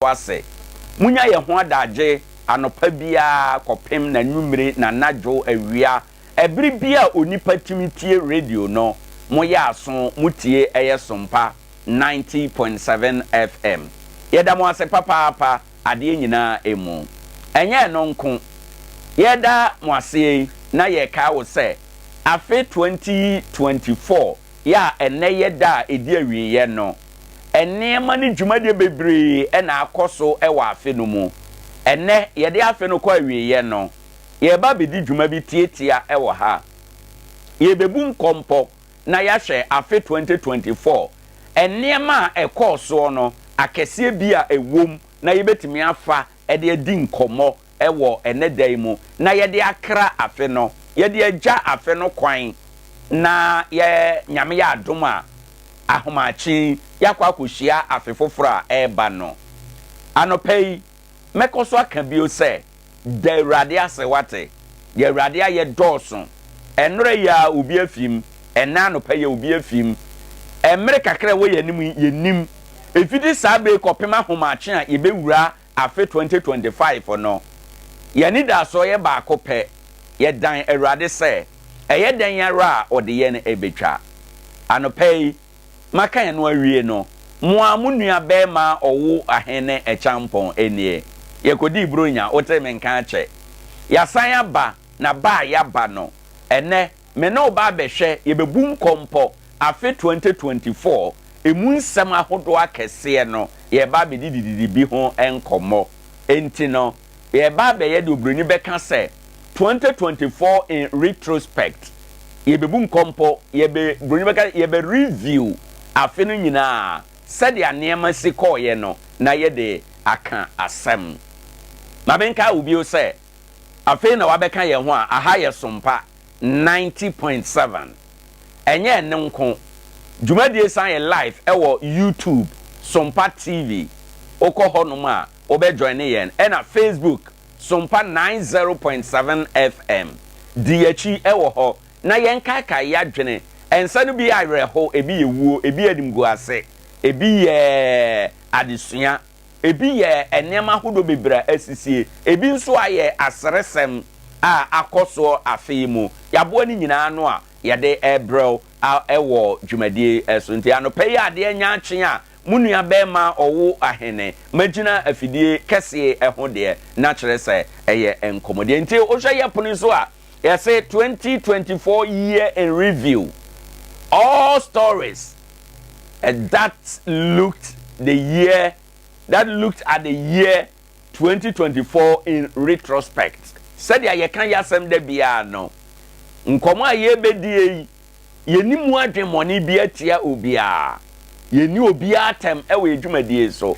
ase. Monya yɛn ho adagye anɔpa biara kɔpem n'anwummere, n'anadwo, awia, ɛbere bi a onipa tumi tie radio no, moyɛ aso, motie ɛyɛ Sompa 90.7 FM. Yɛda mo ase papaapa adeɛ nyinaa emu. Ɛnyɛ ɛno nko, yɛda mo ase yi na yɛkae wo sɛ afe 2024 yɛ a ɛnɛ yɛ da a ɛdi awieeɛ no, nneɛma ne dwumadie bebree ɛna akɔ so ɛwɔ afe no mu. Ɛnɛ yɛde afe no kɔ awieeɛ no, yɛreba abɛdi dwuma bi tietia ɛwɔ ha. Yɛbɛbu nkɔmpɔ na yɛahwɛ afe 2024 nneɛma a ɛkɔɔ soɔ no, akɛseɛ bi a ɛwom na yɛbɛtumi afa ɛde adi nkɔmmɔ ɛwɔ ɛnɛ da yi mu na yɛde akra afe no, yɛde agya afe no kwan na yɛ Nyame yɛ adom a ahomakye yɛakɔ akɔhyia afe foforɔ a ɛreba no. Anɔpa yi, mɛkɔ so aka bio sɛ da Awurade ase. Wate deɛ Awurade ayɛ dɔɔso. Ɛnora yi a obi afim, ɛnɛ anɔpa yi a obi afim, mmerɛ kakra ɛwɔ yɛn anim yi, yɛnim ɛfiti saa bere kɔpem ahomakye a yɛbɛwura afe 2025 no, yɛn anidasoɔ yɛ baako pɛ: yɛdan Awurade sɛ ɛyɛ dɛn ara a ɔde yɛn ɛbɛtwa. Anɔpa yi maka yɛn no awie no, mo a mo nua bɛrima ɔwo ahene Ɛkyampɔn nie. Yɛkɔdii Buronya, wote me nka akyɛ, yɛasan aba na ba a yɛaba no, ɛnɛ me ne wo ba abɛhwɛ, yɛbɛbu nkɔmpɔ afe 2024 emu nsɛm ahodoɔ akɛseɛ no, yɛba abɛdidididi bi ho nkɔmmɔ. Enti no yɛba abɛyɛ deɛ oburoni bɛka sɛ 2024 in retrospect. Yɛbɛbu nkɔmpɔ, yɛbɛ buroni bɛka yɛbɛ review afe no nyinaa sɛdeɛ nneɛma si kɔɔyɛ no na yɛde aka asɛm. Maame, nka wo bio sɛ afei na wabɛka yɛn ho a, aha yɛ Sompa 90.7. Ɛnyɛ ɛne nko, dwumadie san yɛ live ɛwɔ YouTube, Sompa TV. Wokɔ hɔnom a wobɛjoin ne yɛn, ɛna Facebook, Sompa 90.7 FM. Di akyi ɛwɔ hɔ na yɛn kaakae yɛadwene. Ɛnsa no bi yɛ awerɛho, ebi yɛ wuo, ebi yɛ animguase, ebi yɛ adesua, ebi yɛ nneɛma ahodoɔ bebree a asisie, ebi nso ayɛ aseresɛm a akɔ soɔ afe yi mu. Yɛaboa no nyinaa no a yɛde ɛbrɛw ɛwɔ dwumadie ɛso. Nti anɔpa yi adeɛ nya akye a mo nua bɛrima ɔwo ahene magyina afidie kɛseɛ ɛho deɛ na kyerɛ sɛ ɛyɛ nkɔmmɔdeɛ. Nti wohwɛ yɛ pono so a, yɛsɛ 2024 year in review, all stories that looked at the year 2024 in retrospect. Sɛdeɛ yɛka yɛ asɛm da biara no, nkɔmɔ a yɛbɛdie yi, yɛni mu adwemmɔne bi atia obiara, yɛni obiara atɛm ɛwɔ edwumadie so.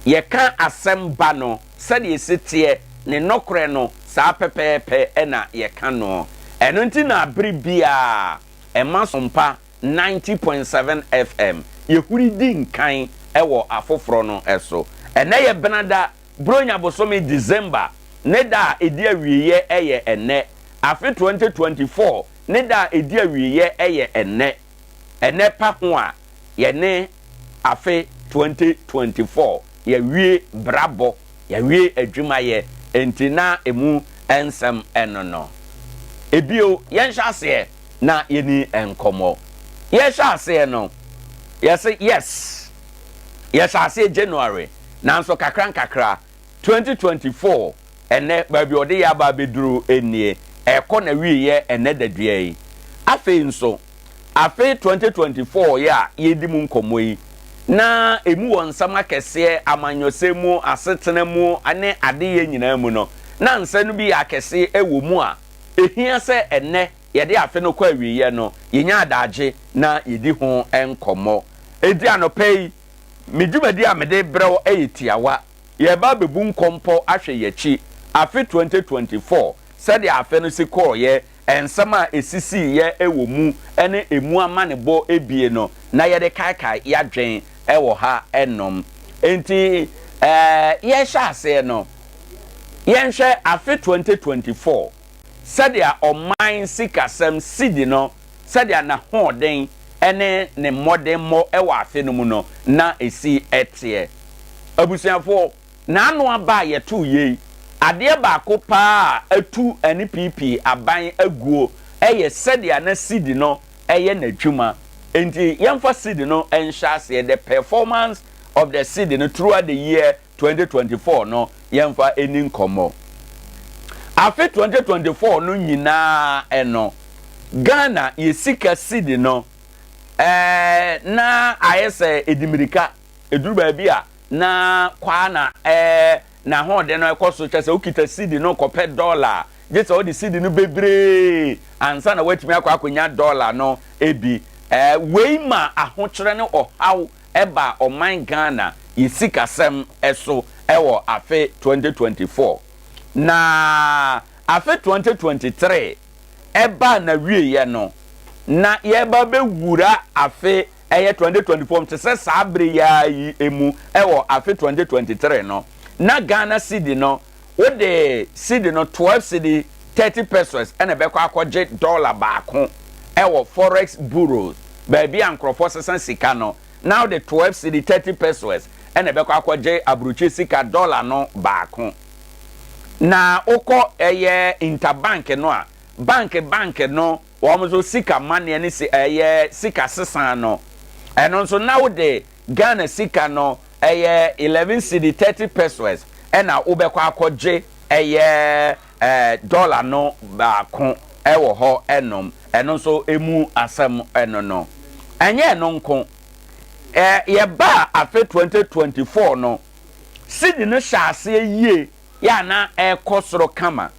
Yɛka asɛm ba no sɛdeɛ esi teɛ ne nɔkorɛ no saa pɛpɛɛpɛ ɛna yɛka no. Ɛno nti na abere biara ɛma Sompa 90.7 FM yɛhuri di nkan ɛwɔ afoforɔ no ɛso. Ɛnɛ yɛ Benada, Buronya bosome December ne da a ɛdi awieeɛ ɛyɛ ɛnɛ. Afe 2024 ne da a ɛdi awieeɛ ɛyɛ ɛnɛ. Ɛnɛ pa ho a yɛne afe 2024 yɛwie brabɔ, yɛwie adwumayɛ. Nti na emu nsɛm ɛno no ebio, yɛnhyɛ aseɛ na yɛni nkɔmmɔ. Yɛhyɛ aseɛ no, yɛsɛ yes, yɛhyɛ aseɛ January, nanso kakra nkakra 2024 ɛnɛ baabi ɔde yɛ aba abɛduru nie, ɛkɔ na wieɛ ɛnɛ dadua yi. Afei nso afe 2024 yɛ a yɛdi mu nkɔmmɔ yi na emu wɔ nsɛm akɛseɛ, amanyɔsɛm mu, asetena mu ne adeyɛ nyinaa mu no, na nsɛm no bi yɛ akɛseɛ ɛwɔ mu a ehia sɛ ɛnɛ yɛde afe no kɔ awieɛ no, yɛnya adagye na yɛdi ho nkɔmmɔ. Edi anɔpa yi, me dwumadi a mede brɛw ɛyɛ tiawa. Yɛba abɛbu nkɔmpɔ ahwɛ yɛkyi afe 2024, sɛdeɛ afe no si kɔɔyɛ, nsɛm a esisiiɛ ɛwɔ mu ɛne emu amanebɔ ebie no na yɛde kaekae yɛadwen ɛwɔ ha ɛnom. Nti yɛhyɛ aseɛ no, yɛnhwɛ afe 2024 sɛdeɛ ɔman sikasɛm sidi no, sɛdeɛ n'ahoɔden ɛne ne mmɔdemmɔ ɛwɔ afe no mu no na esi ɛteɛ. Abusuafoɔ. N'ano aba a yɛtoo yei, adeɛ baako paa a atu NPP aban aguo yɛ sɛdeɛ na cedi no yɛ n'adwuma. Enti yɛmfa cedi no nhyɛ aseɛ, the performance of the cedi no throughout the year 2024 no yɛmfa nni nkɔmmɔ. Afe 2024 no nyinaa no, Ghana yɛ sika cedi no eh, na ayɛ sɛ ɛdi mmirika, ɛduru baabi a na kwaa na eh, n'ahoɔden no ɛkɔ so, kyɛ sɛ wokita cedi no kɔpɛ dɔla a, gye sɛ wode cedi no bebree ansa na woatumi akɔ akɔnya dɔla no bi. Eh, wei ma ahokyerɛ ne ɔhaw ɛbaa ɔman Ghana yɛ sikasɛm so wɔ afe 2024. Na afe 2023 ɛbaa n'awieɛ no, na yɛreba abɛwura afe ɛyɛ 2024 mu te sɛ saa bere yi ara yi mu wɔ afe 2023 no, na Ghana cedi no, wode cedi no 12 cedi 30 pesewas na ɛbɛkɔ akɔgye dɔla baako wɔ forex bureaus, baabi a nkurɔfoɔ sesa sika no, na wode 12 cedi 30 pesewas na ɛbɛkɔ akɔgye aburokyire sika dɔla no baako. Na wokɔ ɛyɛ interbank no a, bank bank no wɔn nso sika maneɛ ne si ɛyɛ sika sesa no, ɛno nso na wode Ghana sika no ɛyɛ 11 cedi 30 pesewas ɛna wobɛkɔ akɔgye ɛyɛ dɔla no baako ɛwɔ hɔ ɛnom. Ɛno nso emu asɛm ɛno no. Ɛnyɛ ɛno nko, yɛbaa afe 2024 no, cedi no hyɛ aseɛ yie yɛ a na ɛrekɔ soro kama.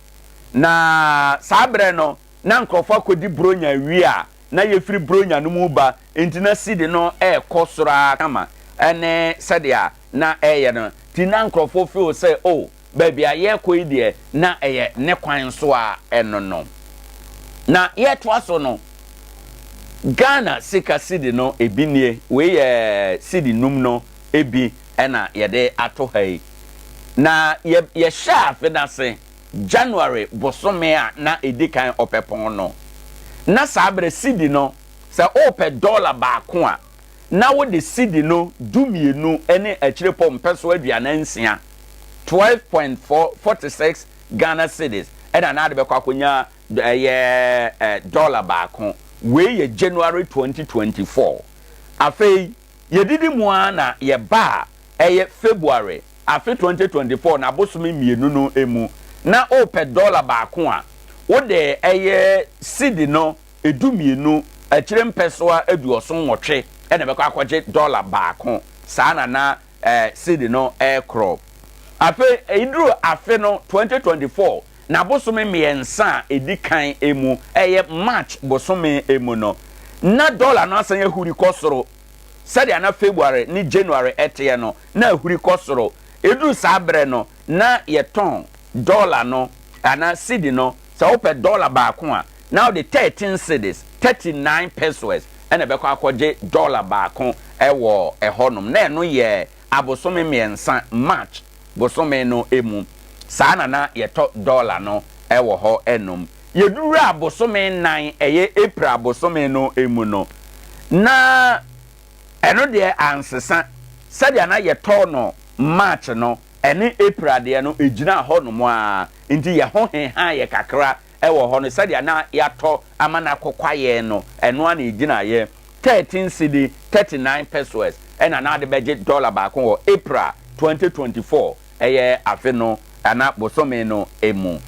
Na saa berɛ no na nkurɔfoɔ akɔdi Buronya awie a na yɛfiri Buronya no mu ba, nti na cedi no rekɔ soro ara kama ne sɛdeɛ na ɛreyɛ no. Nti na nkurɔfoɔ feel sɛ oh, baabi a yɛrekɔ yi deɛ na ɛyɛ ne kwan so a ɛno no. Na yɛretoa so no, Ghana sika cedi no ebi nie, wei yɛ cedi num no bi na yɛde ato ha yi. Na yɛ yɛhyɛɛ afe no ase January bosome a na ɛdi kan Ɔpɛpɔn no, na saa berɛ cedi no, sɛ worepɛ dɔla baako a, na wode cedi no 12 ne akyirepɔ mpɛsoɔ 46, 12.46 Ghana cedis, ɛna na ade bɛkɔ akɔnya ɛyɛ dɔla baako. Wei yɛ January 2024. Afei yɛdidi mu ara na yɛbaa ɛyɛ February afe 2024 n'abosome mmienu no mu, na worepɛ dɔla baako a, wode ɛyɛ cedi no 12 akyire mpɛsoa 78 na ɛbɛkɔ akɔgye dɔla baako. Saa na na cedi no rekorɔ. Afei ɛduru afe no 2024 n'abosome mmiɛnsa a ɛdi kan mu, ɛyɛ March bosome mu no, na dɔla no asan ahuri kɔ soro. Sɛdeɛ na February ne January teɛ no, na ahuri kɔ soro. Ɛduru saa berɛ no, na yɛtɔn dɔla no anaa cedi no, sɛ wopɛ dɔla baako a, na wode 13 cedis, 39 pesewas na ɛbɛkɔ akɔgye dɔla baako wɔ ɛhɔnom. Na ɛno yɛ abosome mmiɛnsa, March bosome no mu. Saa na na yɛtɔ dɔla no wɔ hɔ nom. Yɛduraa bosome nnan, ɛyɛ April bosome no mu no, na ɛno deɛ ansesa. Sɛdeɛ na yɛtɔ no March no, ɛne April deɛ no, ɛgyinaa hɔ nom ara. Nti yɛn ho hehaeɛ kakra wɔ hɔ no, sɛdeɛ na yɛatɔ ama no akokwa yɛn no, ɛno ara na ɛgyinaeɛ. 13 cedi 39 pesewas ɛna na ade bɛgye dɔla baako wɔ April 2024, ɛyɛ afe no anaa bosome no mu.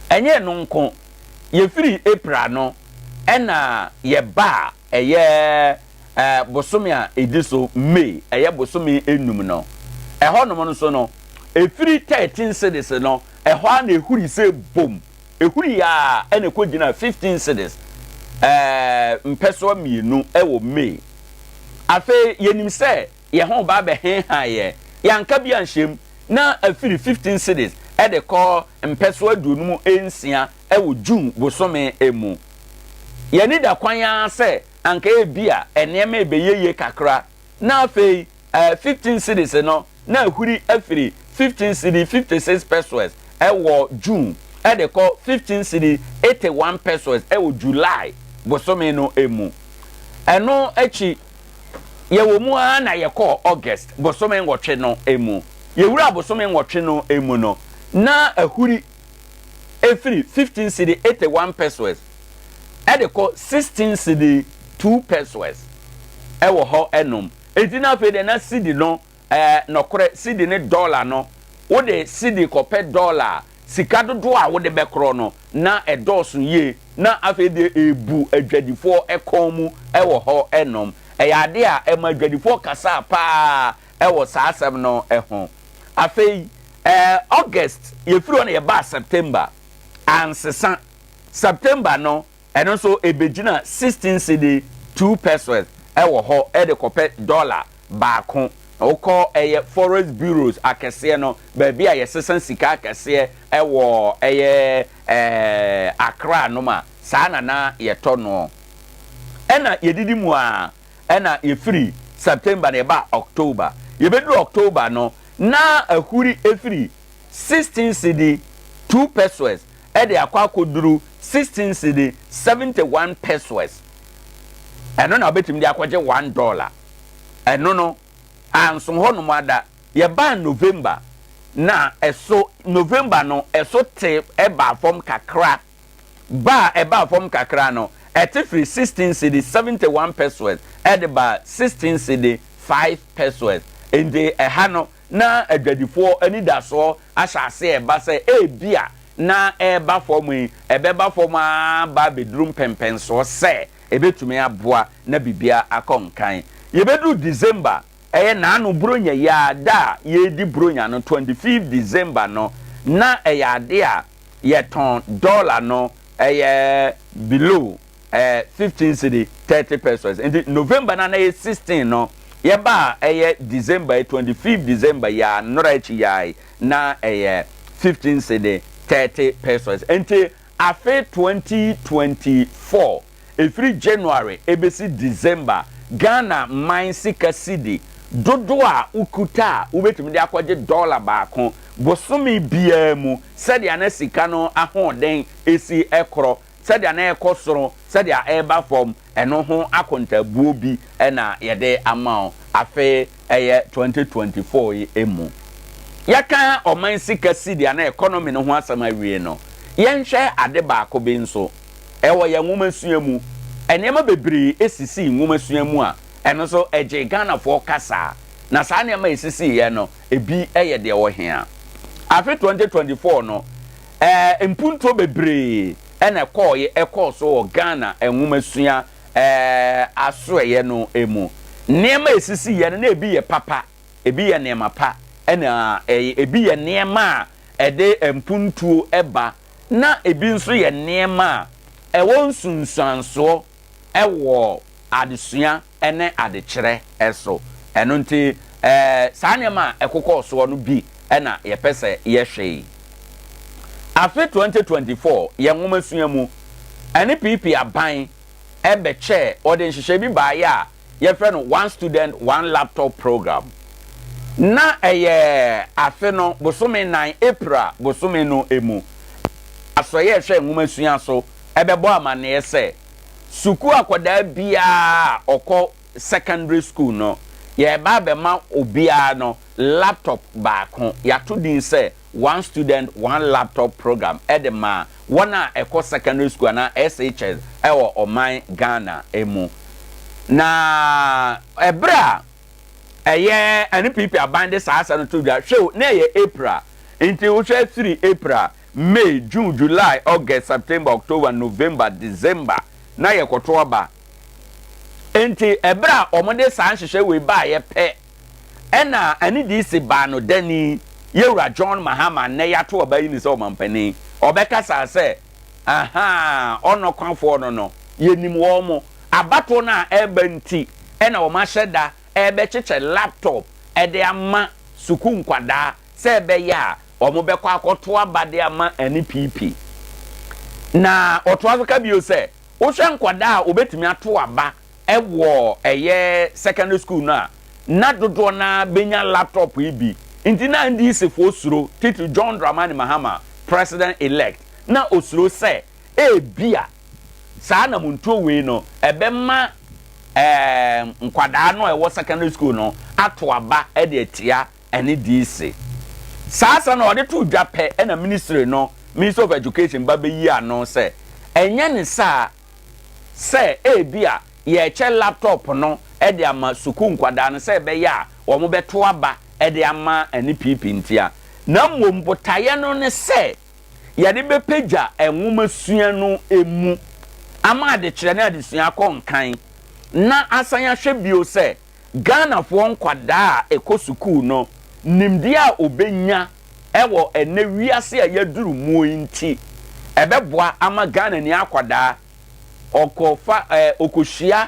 Ɛnyɛ ɛno nko, yɛfiri April no ɛna yɛbaa ɛyɛ bosome a ɛdi so May, ɛyɛ bosome enum no. Ɛhɔnom nso no, ɛfiri 13 cedis no, ɛhɔ ara na ɛhuri sɛ bom. Ɛhuri a ɛna ɛkɔgyinaa 15 cedis mpɛsoa mmienu wɔ May. Afei yɛnim sɛ yɛn ho reba abɛheha yɛn, yɛanka bi anhyɛ mu, na afiri 15 cedis de kɔ mpɛsoa 56 wɔ June bosome mu. Yɛn ani da kwan ara sɛ anka ebia nneɛma rebɛyɛ yie kakra, na afei 15 cedis no na ahuri afiri 15 cedi 56 pesewas wɔ June de kɔ 15 cedi 81 pesewas wɔ July bosome no mu. Ɛno akyi, yɛwɔ mu ara na yɛkɔɔ August bosome nwɔtwe no mu. Yɛwura bosome 8 no mu no, na ahuri ɛfiri 15 cedi 81 pesewas ɛde kɔ 16 cedi 2 pesewas ɛwɔ hɔ ɛnom. Enti na afei deɛ na cedi no, nɔkorɛ cedi ne dɔla no, wode cedi kɔpɛ dɔla a, sika dodoɔ a wode bɛkorɔ no na ɛdɔɔso yie, na afei deɛ ɛbu adwadifoɔ kɔn mu wɔ hɔ nom. Ɛyɛ adeɛ a ɛma adwadifoɔ kasaa paa wɔ saa asɛm no ho. Afei August, yɛfiri hɔ na yɛbaa September, ansesa. September no, ɛno nso ɛbɛgyina 16 cedi 2 pesewas wɔ hɔ de kɔpɛ dɔla baako. Wokɔ ɛyɛ forex bureaus akɛseɛ no, baabi a yɛsesa sika akɛseɛ wɔ ɛyɛ Accra nom a, saa na na yɛtɔ noɔ. Ɛna yɛdidi mu a, ɛna yɛfiri September na yɛbaa October. Yɛbɛduru October no, na ahuri ɛfiri 16 cedi 2 pesewas ɛde akɔ akɔduru 16 cedi 71 pesewas. Ɛno na wobɛtumi de akɔgye $1. Ɛno no, anso hɔnom ada. Yɛbaa November, na ɛso November no, ɛso te ɛbaa fam kakra. Ba a ɛbaa fam kakra no, ɛte firi 16 cedi 71 pesewas ɛde ba 16 cedi 5 pesewas. Nti ɛha no, na adwadifoɔ anidasoɔ ahyɛ aseɛ ɛba sɛ ebia na ɛreba fam yi, ɛbɛba fam ara ba abɛduru mpɛmpɛnsoɔ sɛ ɛbɛtumi aboa na biribiara akɔ nkan. Yɛbɛduru December, ɛyɛ naano Buronya yi ara, da a yɛredi Buronya no, 25 December no, na ɛyɛ adeɛ a yɛtɔn dɔla no ɛyɛ below 15 cedi 30 pesewas. Nti November no a na ɛyɛ 16 no, yɛbaa ɛyɛ December yi, 25 December yi ara, nnora akyi yi ara yi, na ɛyɛ 15 cedi 30 pesewas. Nti afe 2024, ɛfiri January ɛbɛsi December, Ghana man sika cedi dodoɔ a wokuta a wobɛtumi de akɔgye dɔla baako bosome biara mu, sɛdeɛ na sika no ahoɔden ɛsi ɛkorɔ, sɛdeɛ na ɛkɔ soro, sɛdeɛ ɛreba fam, ɛno ho akontabuo bi ɛna yɛde ama wo afe ɛyɛ 2024 yi mu. Yɛka ɔman sika cedi anaa economy no ho asɛm awie no, yɛnhwɛ ade baako bi nso. Ɛwɔ yɛn nwomasua mu, nneɛma bebree esisii nwomasua mu a ɛno nso ɛgye Ghanafoɔ kasa. Na saa nneɛma a esisiiɛ no, ebi yɛ deɛ ɛwɔ hea. Afe 2024 no, mpuntuo bebree ɛna ɛkɔɔeɛ, ɛkɔɔ so wɔ Ghana nwomasua asoɛeɛ no mu. Nneɛma a esisiiɛ no, na ebi yɛ papa, ebi yɛ nneɛma pa, ɛna ebi yɛ nneɛma a ɛde mpuntuo ba, na ebi nso yɛ nneɛma a ɛwɔ nsunsuansoɔ wɔ adesua ne adekyerɛ so. Ɛno nti, saa nneɛma a ɛkokɔɔ soɔ no bi na yɛpɛ sɛ yɛhwɛ yi. Afe 2024 yɛn nwomasua mu, NPP aban bɛkyɛɛ, wɔde nhyehyɛe bi baeɛ a yɛfrɛ no One Student, One Laptop Program. Na ɛyɛ afe no bosome 4, April bosome no mu. Asɔeɛ a ɛhwɛ nwomasua so bɛbɔ amanneɛ sɛ, sukuu akwadaa biara a ɔkɔ secondary school no, yɛreba abɛma obiara no laptop baako. Yɛato din sɛ One Student, One Laptop Program de ma wɔn a ɛkɔ secondary school anaa SHS wɔ ɔman Ghana mu. Na ɛberɛ a ɛyɛ NPP aban de saa asɛm no to dwa, hwɛ o, na ɛyɛ April. Nti wohwɛ firi April, May, June, July, August, September, October, November, December, na yɛkɔto aba. Nti ɛberɛ a wɔde saa nhyehyɛe wei baeɛ pɛ, ɛna NDC baa no dani, Yɛwura John Mahama, nnɛ yɛato aba yi ne sɛ ɔmampanin, ɔbɛkasaa sɛ, ahaa, ɔnɔkwafoɔ no, yɛnim wɔn mo. Abatoɔ no a ɛreba nti, ɛna wɔn ahyɛ da ɛrebɛkyekyɛ laptop ɛde ama sukuu nkwadaa sɛ ɛbɛyɛ a wɔn bɛkɔ akɔto aba de ama NPP. Na ɔtoa so ka bio sɛ, wohwɛ nkwadaa a wɔbɛtumi ato aba ɛwɔ ɛyɛ secondary school no a, na dodoɔ naa bɛnya laptop yi bi. Nti na NDC foɔ suro, titiri John Dramani Mahama, president elect, na osuro sɛ ebia saa namontuo wei no ɛbɛma nkwadaa no a ɛwɔ secondary school no ato aba de atia NDC. Saa asɛm no ɔde too dwa pɛ ɛna ministry no, Ministry of Education ba bɛyi ano sɛ ɛnyɛ ne saa sɛ ebia yɛrekyɛ laptop no de ama sukuu nkwadaa no sɛ ɛbɛyɛ a wɔbɛto aba de ama NPP ntia, na mmom botaeɛ no ne sɛ yɛde bɛpagya nwomasua no mu ama adekyerɛ ne adesua akɔ nkan na asan ahwɛ bio sɛ Ghanafoɔ nkwadaa a ɛkɔ sukuu no nimdeɛ a wɔbɛnya wɔ ɛnnɛ wiase a yɛaduru muo yi nti ɛbɛboa ama Ghanani akwadaa ɔkɔfa ɛɛ ɔkɔhyia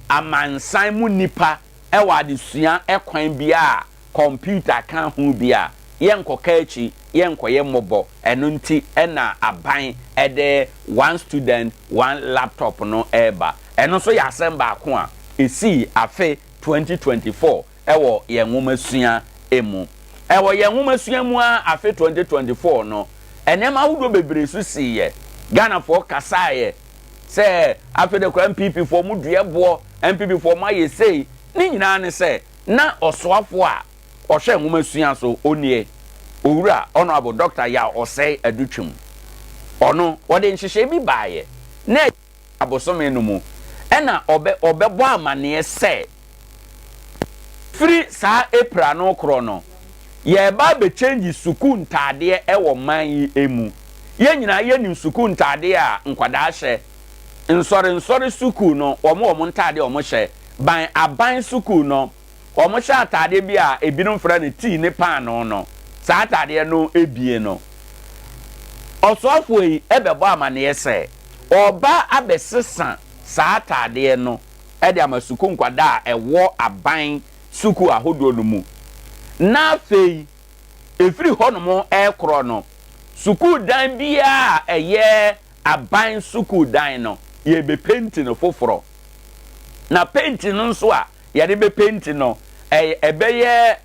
amansan mu nnipa wɔ adesua kwan biara a kɔmputa ka ho bi a, yɛnkɔka akyi, yɛnkɔyɛ mmɔbɔ. Ɛno nti na aban de one student, one laptop no reba. Ɛno nso yɛ asɛm baako a ɛsii afe 2024 wɔ yɛn nwomasua mu. Wɔ yɛn nwomasua mu ara afe 2024 no, nneɛma ahodoɔ bebree nso siiɛ. Ghanafoɔ kasaeɛ sɛ afei de koraa NPP foɔ mo dua boɔ, NPP foɔ mo ayɛ sei. Ne nyinaa ne sɛ na ɔsoafoɔ a ɔhwɛ nwomasua so onie, Owura Honourable Doctor Yaw Osei Adutwum. Ɔno, ɔde nhyehyɛe bi baeɛ na abosome no mu ɛna ɔbɛ ɔbɛbɔ amaneɛ sɛ firi saa April ano korɔ no yɛreba abɛkyɛngyi sukuu ntaadeɛ ɛwɔ man yi mu. Yɛn nyinaa yɛnim sukuu ntaadeɛ a nkwadaa hyɛ. Nsɔre nsɔre sukuu no wɔn wɔn ntaadeɛ a wɔhyɛ. Ban aban sukuu no wɔhyɛ ataadeɛ bi a ebinom frɛ no tii ne paanoo no, saa ataadeɛ no ebien no. Ɔsoafoɔ yi bɛbɔ amaneɛ sɛ ɔreba abɛsesa saa ataadeɛ no de ama sukuu nkwadaa a ɛwɔ aban sukuu ahodoɔ no mu. Na afei ɛfiri hɔnom rekorɔ no, sukuu dan biara a ɛyɛ aban sukuu dan no, yɛrebɛpenti no foforɔ. Na penti no nso a yɛde bɛpenti no, ɛbɛyɛ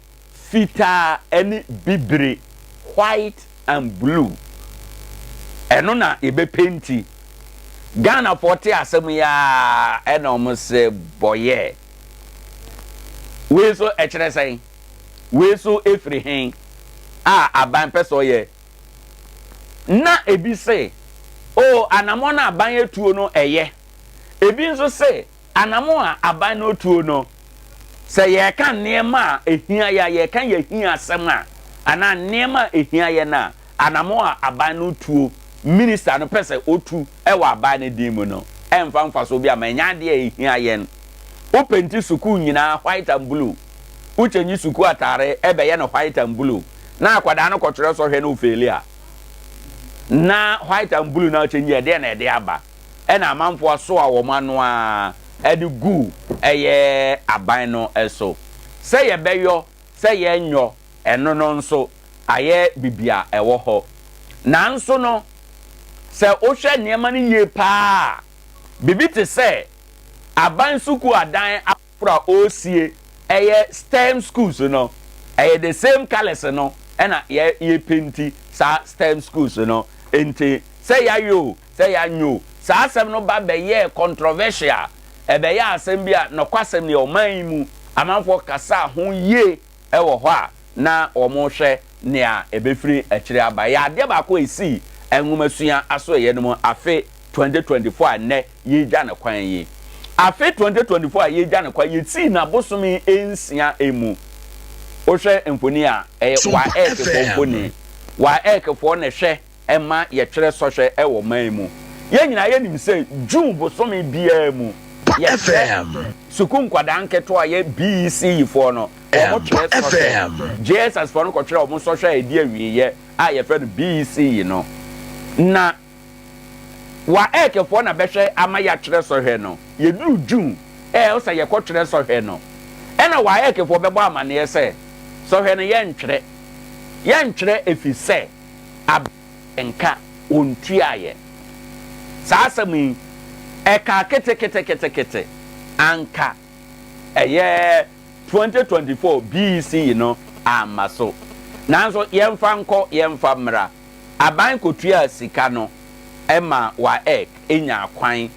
fitaa ne bibire, white and blue. Ɛno na yɛbɛpenti. Ghanafoɔ te asɛm yi ara ɛna wɔn se bɔyɛ. Wei nso ɛkyerɛ sɛn? Wei nso ɛfiri he a aban pɛ sɛ ɔyɛ? Na ebi se, oh, anammɔn a aban atuo no ɛyɛ. Ebi nso se, Anamon a aban no tuo no, sɛ yɛreka nneɛma a ehia yɛn a, yɛreka yɛn ahiasɛm a, anaa nneɛma a ehia yɛn a, anamon a aban no tuo, minista no pɛ sɛ otu wɔ aban no din mu no, ɛmfa mfaso biara mma. Ɛnyɛ ade a ehia yɛn. Wopenti sukuu nyinaa white and blue, wokyɛngyi sukuu atare bɛyɛ no white and blue, na akwadaa no kɔtwerɛ sɔhwɛ na ofeeli a, na white and blue no a wokyɛngyi ɛdeɛn na ɛde aba? ɛna amanfoɔ asoa wɔn ano ara de gu ɛyɛ aban no so. Sɛ yɛbɛyɔ sɛ yɛnyɔ ɛno no nso ayɛ bibi a ɛwɔ hɔ. Nanso no sɛ wohwɛ nneɛma no yie paa a, bibi te sɛ aban sukuu adan Koro a ɔresie ɛyɛ stem schools no, ɛyɛ the same colours no ɛna yɛ yɛpenti saa stem schools no. Nti sɛ yɛayɛ o, sɛ yɛanyɛ o, saa asɛm no ba bɛyɛɛ controversial, ɛbɛyɛɛ asɛm bi a nɔkwasɛm nie ɔman yi mu amanfoɔ kasaa ho yie wɔ hɔ a na wɔrehwɛ nea ɛbɛfiri akyire aba. Ɛyɛ adeɛ baako a ɛsii nwomasua asoɛeɛ no mu afe 2024 a nnɛ yɛregya no kwan yi. Afe 2024 a yɛregya no kwan, yɛsii no abosome nsia mu. Wohwɛ mfoni a, ɛyɛ WAECfoɔ mfoni. WAECfoɔ na ɛhwɛ ma yɛtwerɛ sɔhwɛ wɔ man mu. Yɛn nyinaa yɛnim sɛ June bosome biara mu, yɛtwerɛ sukuu nkwadaa nketewa a yɛ BECE foɔ no, wɔn twerɛ sɔhwɛ. JSS foɔ no kɔtwerɛ wɔn sɔhwɛ a ɛdi awieɛ a yɛfrɛ no BECE no. Na WAEC foɔ na bɛhwɛ ama yɛatwerɛ sɔhwɛ no. Yɛduru June a ɛwɔ sɛ yɛkɔtwerɛ sɔhwɛ no, ɛna WAEC foɔ bɛbɔ amaneɛ sɛ sɔhwɛ no yɛntwerɛ. Yɛntwerɛ ɛfiri sɛ ab nka ɔntuaeɛ. Saa asɛm yi, ɛkaa keteketekete anka ɛyɛ 2024 BECE no amma so. Nanso yɛmfa nkɔ yɛmfa mmra, aban kɔtuaa sika no ma WAEC nyaa kwan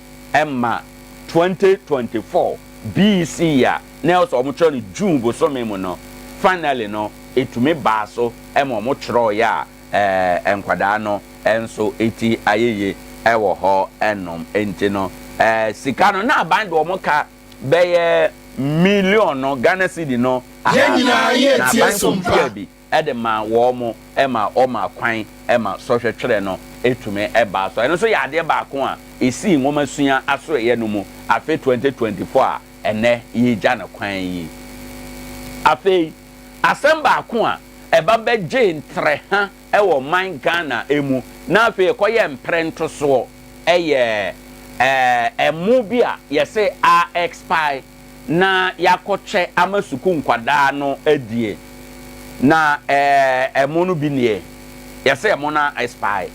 ma 2024 BECE a na ɛwɔ sɛ wɔtwerɛ no June bosome mu no, finally no. ɛtumi baa so ma wɔtwerɛeɛ a ɛɛ nkwadaa no nso ti ayɛ yie wɔ hɔ nom. Nti no ɛɛ sika no na aban de wɔn ka bɛyɛ million no, Ghana cedi no Yɛn 300, nyinaa na yɛretie aban so mpa. kɔtuaa bi de maa wɔn ma wɔmaa kwan ma sɔhwɛ twerɛ no tumi baa so. Ɛno nso yɛ adeɛ baako a ɛsii nwomasua asoɛeɛ no mu afe 2024 a ɛnnɛ yɛregya no kwan yi. Afei asɛm baako a ɛba bɛgyee ntrɛha wɔ ɔman Ghana mu na afei ɛkɔyɛɛ mprɛntosoɔ yɛ ɛmo bi a yɛse a expire na yɛakɔkyɛ ama sukuu nkwadaa no adie. Na ɛmo no bi nie, yɛse ɛmo no a expire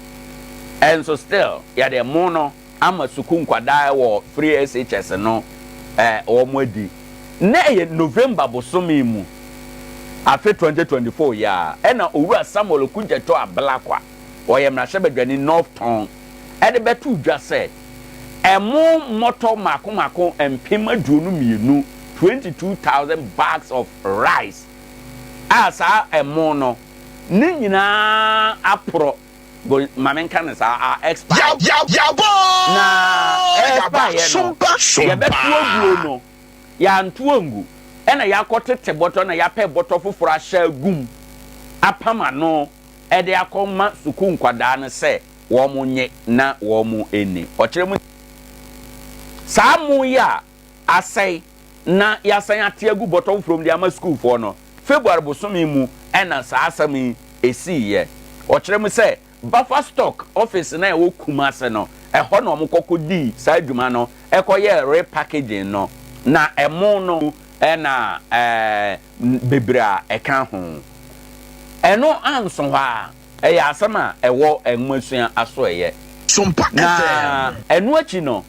nso still yɛde ɛmo no ama sukuu nkwadaa wɔ free SHS no wɔn adi. Na ɛyɛ November bosome mu afe 2024 yi ara ɛna Owura Samuel Okudzeto Ablakwa, ɔyɛ mmarahyɛbadwani North Tong de bɛtoo dwa sɛ ɛmo mmɔtɔ mmaako mmaako 22,000, 22,000 bags of rice, a saa ɛmo no ne nyinaa aporɔ. Go ma menka no saa, a expired. Na ɛexpireɛ no, yɛbɛto aguo no, yɛanto angu, ɛna yɛakɔtete bɔtɔ na yɛapɛ bɔtɔ foforɔ ahyɛ agu mu apam ano de akɔma sukuu nkwadaa no sɛ wɔn nye na wɔn nni. Ɔkyerɛ mu saa mo yi a asɛe na yɛasan ate agu bɔtɔ foforɔ mu de ama sukuufoɔ no, February bosome mu na saa asɛm yi siiɛ. Ɔkyerɛ mu sɛ Buffer Stock office no a ɛwɔ Kumasi no, ɛhɔ na wɔkɔ kɔdii saa dwuma no kɔyɛɛ repackaging no, na ɛmo no na bebree a ɛka ho. Ɛno anso hɔ ara, ɛyɛ asɛm a ɛwɔ nwomasua asoɛeɛ. Sompa Na FM. ɛno akyi no,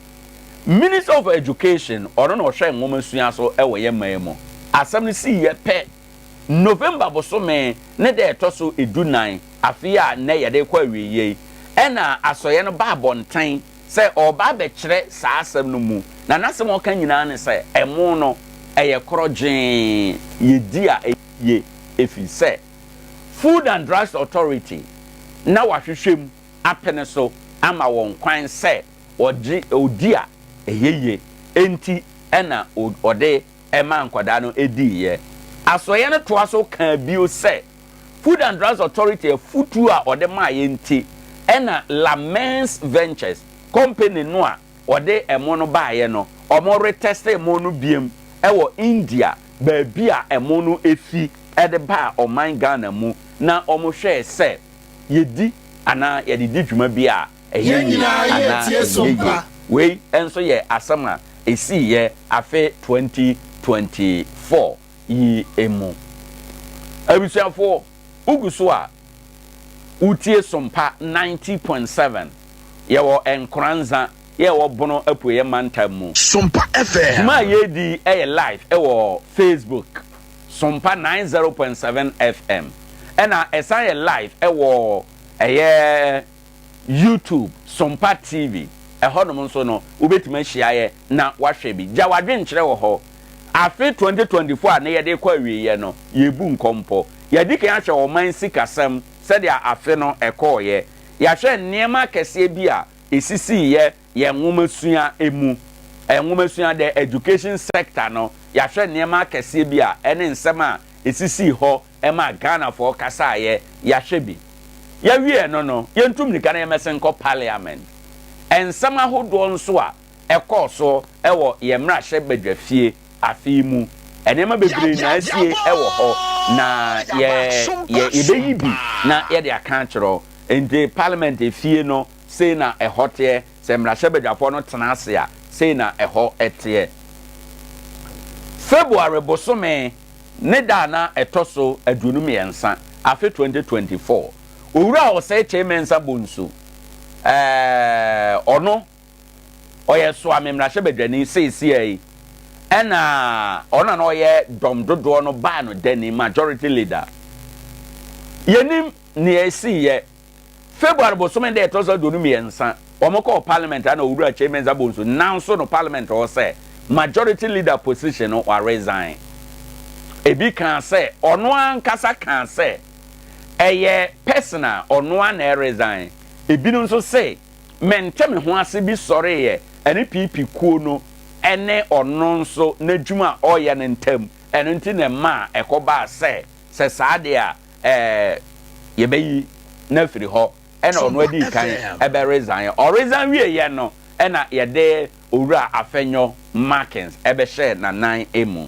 Minister of Education, ɔno na ɔhwɛ nwomasua so wɔ yɛn man mu. Asɛm no siiɛ pɛ, November bosome ne da a ɛtɔ so dunan, afe yi a nnɛ yɛde rekɔ awieeɛ yi, ɛna asɔeɛ no baa abɔnten sɛ ɔreba abɛkyerɛ saa asɛm no mu. Na n'asɛm a ɔka nyinaa ne sɛ, ɛmo no, ɛyɛ korɔgyee, yɛdi a ɛyɛ yie, ɛfiri sɛ Food and Drugs Authority na wɔahwehwɛ mu apene so ama wɔn kwan sɛ wɔgye ɔdi a ɛyɛ yie enti na ɔde maa nkwadaa no diiɛ. Asoɛeɛ no toa so kaa bio sɛ Food and Drugs Authority afutuo a ɔde maeɛ nti na Lamens Ventures company no a ɔde ɛmo no baeɛ no wɔretɛste ɛmo no biom wɔ India baabi a ɛmo no fi de baa ɔman Ghana mu na wɔhwɛɛ sɛ yɛdi anaa yɛde di dwuma bi a ɛyɛ Yɛn yie nyinaa anaa yɛretie ɛnyɛ yie. Sompa. Wei nso yɛ asɛm a ɛsiiɛ afe 2024 yi mu. Abusuafoɔ, wogu so a wotie Sompa 90.7. Yɛwɔ Nkoranza, yɛwɔ Bono Apueɛ Mantam mu. Sompa Dwuma a FM. yɛredi yi yɛ live wɔ Facebook, Sompa 90.7 FM. Ɛna ɛsan yɛ live wɔ ɛyɛ YouTube, Sompa TV. Ɛhɔnom nso no, wobɛtumi ahyia yɛ na woahwɛ bi. Gya w'adwenkyerɛ wɔ hɔ. Afe 2024 a na yɛde rekɔ awieeɛ no, yɛrebu nkɔmpɔ. Yɛadi kan ahwɛ ɔman sikasɛm sɛdeɛ afe no ɛkɔeɛ. Yɛahwɛ nneɛma akɛseɛ bi a ɛsisiiɛ yɛn nwomasua mu. Nwomasua, the education sector no, yɛahwɛ nneɛma akɛseɛ bi a ɛne nsɛm a ɛsisii hɔ maa Ghanafoɔ kasaeɛ, yɛahwɛ bi. Yɛwie ɛno no, yɛntu mmirika na yɛmmɛsen nkɔ Parliament. Nsɛm ahodoɔ nso a ɛkɔɔ so wɔ yɛn mmarahyɛbadwafie afe yi mu, nneɛma bebree na asie wɔ hɔ, na yɛ, yɛ, yɛbɛyi bi na yɛde aka akyerɛ wo. Enti Parliament efie no, sei na ɛhɔ teɛ. Sɛ mmarahyɛbadwafoɔ no tena ase a, sei na ɛhɔ teɛ. February bosome ne da a na ɛtɔ so 23, afe 2024, Owura Osei Kyei Mensah Bonsu, ɛɛ, ɔno ɔyɛ Soame mmarahyɛbadwani seesia yi, ɛna ɔno na na ɔyɛ dɔm dodoɔ no baa no dani, majority leader. Yɛnim nea ɛsiiɛ February bosome da ɛtɔ so 23, wɔkɔɔ parliament a na Owura Kyei Mensah Bonsu nanso no parliament hɔ sɛ majority leader position no wa resign. Ebi kaa sɛ, ɔno ankasa kaa sɛ ɛyɛ personal, ɔno ara na ɛresign. Ebinom nso se mente me ho ase bi sɔreeɛ ɛne PP kuo no ne ɔno nso n'adwuma a ɔreyɛ no ntam, ɛno nti na ɛmaa ɛkɔbaa sɛ sɛ saa deɛ a ɛɛ yɛbɛyi no afiri hɔ, ɛna ɔno adii kan ɛbɛ resign. Ɔresign wieeɛ no ɛna yɛde Owura Afenyo Markins bɛhyɛɛ n'anan mu.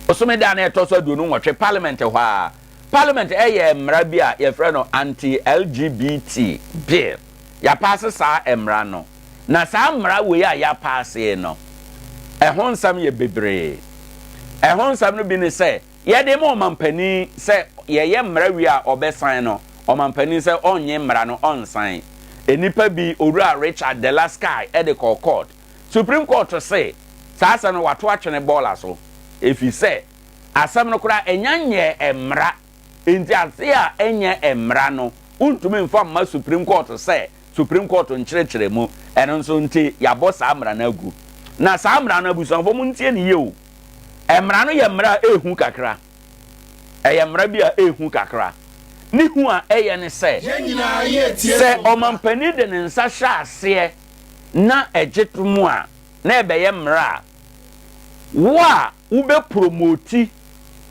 Bosome da a na ɛtɔ so 28, Parliament hɔ ara, Parliament yɛɛ mmara bi a yɛfrɛ no Anti-LGBT Bill. Yɛapaase saa mmara no. Na saa mmara wei a yɛapaase no, ɛho nsɛm yɛ bebree. Ɛho nsɛm no bi ne sɛ, Yɛde ma ɔmampanin sɛ yɛyɛ mmara wie a ɔbɛsan no, ɔmampanin sɛ ɔnnye mmara no ɔnsan. Nnipa bi, Owura Richard Dela Sky de kɔɔ court. Supreme Court se saa asɛm no wato atwene bɔɔla so efisɛ asɛm no koraa ɛnya nyɛɛ mmara enti ade a ɛnyɛ mmara no wontumi mfa mma Supreme Court sɛ Supreme Court nkyerɛkyerɛ mu. Ɛno nso nti yɛabɔ saa mmara no agu. Na saa mmara no abusuafoɔ montie no yie o. Mmara no yɛ mmara a ɛyɛ hu kakra. Ɛyɛ mmara bi a ɛyɛ hu kakra. Ne hu a ɛyɛ ne sɛ, sɛ ɔmampanin de ne nsa hyɛ aseɛ na ɛgye to mu a, na ɛbɛyɛ mmara a, wo a wobɛpromoti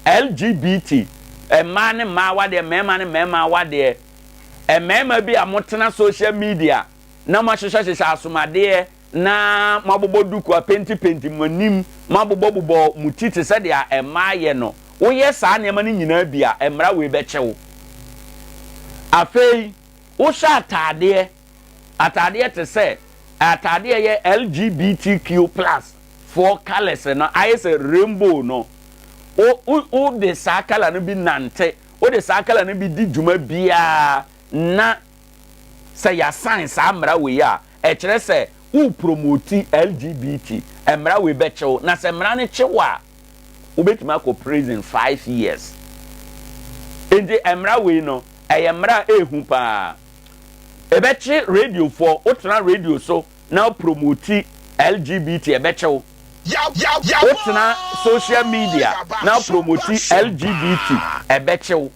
LGBT, mmaa ne mmaa awadeɛ, mmarima ne mmarima awadeɛ, mmarima bi a motena social media na moahyehyɛhyehyɛ asomadeɛ na moabobɔ duku apentipenti mo anim, moabobɔbobɔ mo ti te sɛ deɛ mmaa yɛ no, woyɛ saa nneɛma no nyinaa bi a, mmara wei bɛkyɛ wo. Afei, wohyɛ ataadeɛ, ataadeɛ te sɛ ataadeɛ ɛyɛ LGBTQ plus foɔ colours no, ayɛ sɛ rainbow no, wo, wo, wode saa colour no bi nante, wode saa colour no bi di dwuma biara na Sɛ yɛasign saa mmara wei a, ɛkyerɛ sɛ worepromoti LGBT. Mmara wei bɛkye wo, na sɛ mmara no kye wo a, wobɛtumi akɔ prison 5 years. Enti mmara wei no, ɛyɛ mmara a ɛyɛ hu paa. Ɛbɛkye radiofoɔ, wotena radio so na wopromoti LGBT, ɛbɛkye wo. Wotena social media na wopromoti LGBT, ɛbɛkye wo.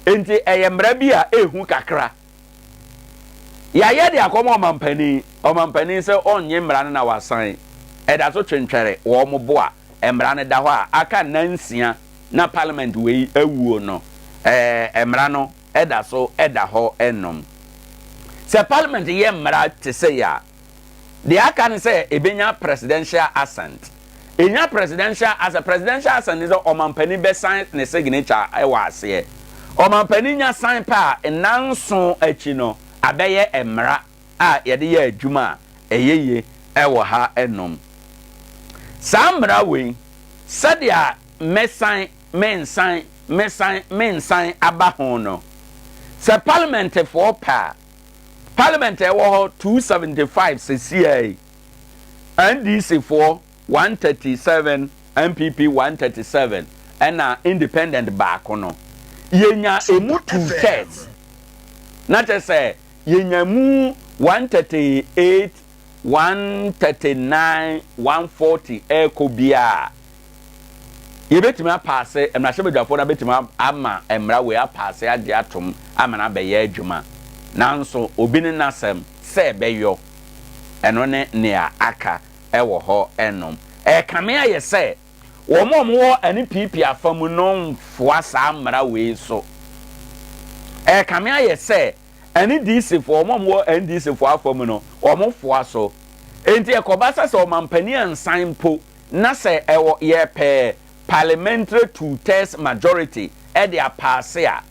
Enti ɛyɛ mmara bi a ɛyɛ hu kakra. Yɛayɛ de akɔma ɔmampanin, ɔmampanin sɛ ɔnnye mmara no na wasan. Ɛda so twentwɛre wɔn bo a mmara no da hɔ a aka nna 6 na parliament wei awuo no, ɛɛ mmara no da so da hɔ nom. Sɛ parliament yɛ mmara te sei a, deɛ aka ne sɛ ɛbɛnya presidential assent. Ɛnya presidential assent, presidential assent ne sɛ ɔmampanin bɛsan ne signature wɔ aseɛ. Ɔmampanin nya sign pɛ a, nna 7 akyi no, abɛyɛ mmara a yɛde yɛ adwuma a ɛyɛ yie wɔ ha nom. Saa mmara wei, sɛdeɛ mɛsan, mensan, mesan, mensan aba ho no, sɛ parliamentfoɔ pɛ a, parliament a ɛwɔ hɔ 275 seesei yi, NDC foɔ 137, NPP 137, ɛna independent baako no, yɛnya emu two thirds. Na kyerɛ sɛ yɛnya mu 138, 139, 140 ɛrekɔ biara, yɛbɛtumi apaase, mmarahyɛbadwafoɔ no abɛtumi ama mmara wei apaase agye atom ama no abɛyɛ adwuma. Nanso obi ne n'asɛm sɛ ɛbɛyɔ, ɛno ne nea aka ɛwɔ hɔ ɛnom. Ɛrekame ayɛ sɛ wɔn a wɔwɔ NPP afa mu no mfoa saa mmara wei so. Ɛrekame ayɛ sɛ NDC foɔ, wɔn a wɔwɔ NDC foɔ afa mu no, wɔn foa so. Enti ɛkɔba sɛ sɛ ɔmampanin ansan mpo na sɛ ɛwɔ yɛpɛ parliamentary two-thirds majority ɛde apaase a,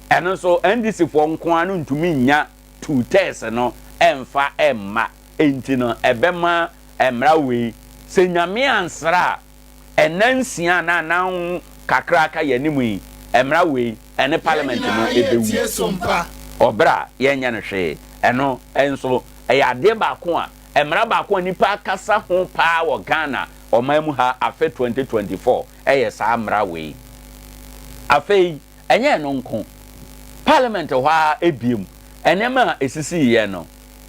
ɛno nso NDC foɔ nko ara no ntumi nya two-thirds no ɛmfa ɛmma. Enti no ɛbɛma mmara wei, sɛ Nyame ansra a, ɛnna 6 anaa nnan kakra aka yɛn anim yi, mmara wei ɛne parliament no ɛbɛwu. Ɔberɛ a yɛnyɛ no hwee. Ɛno nso ɛyɛ adeɛ baako a, mmara baako a nnipa akasa ho paa wɔ Ghana ɔman mu ha afe 2024 ɛyɛ saa mmara wei. Afei, ɛnyɛ ɛno nko, parliament hɔ ara ebiem, nneɛma a ɛsisiiɛ no,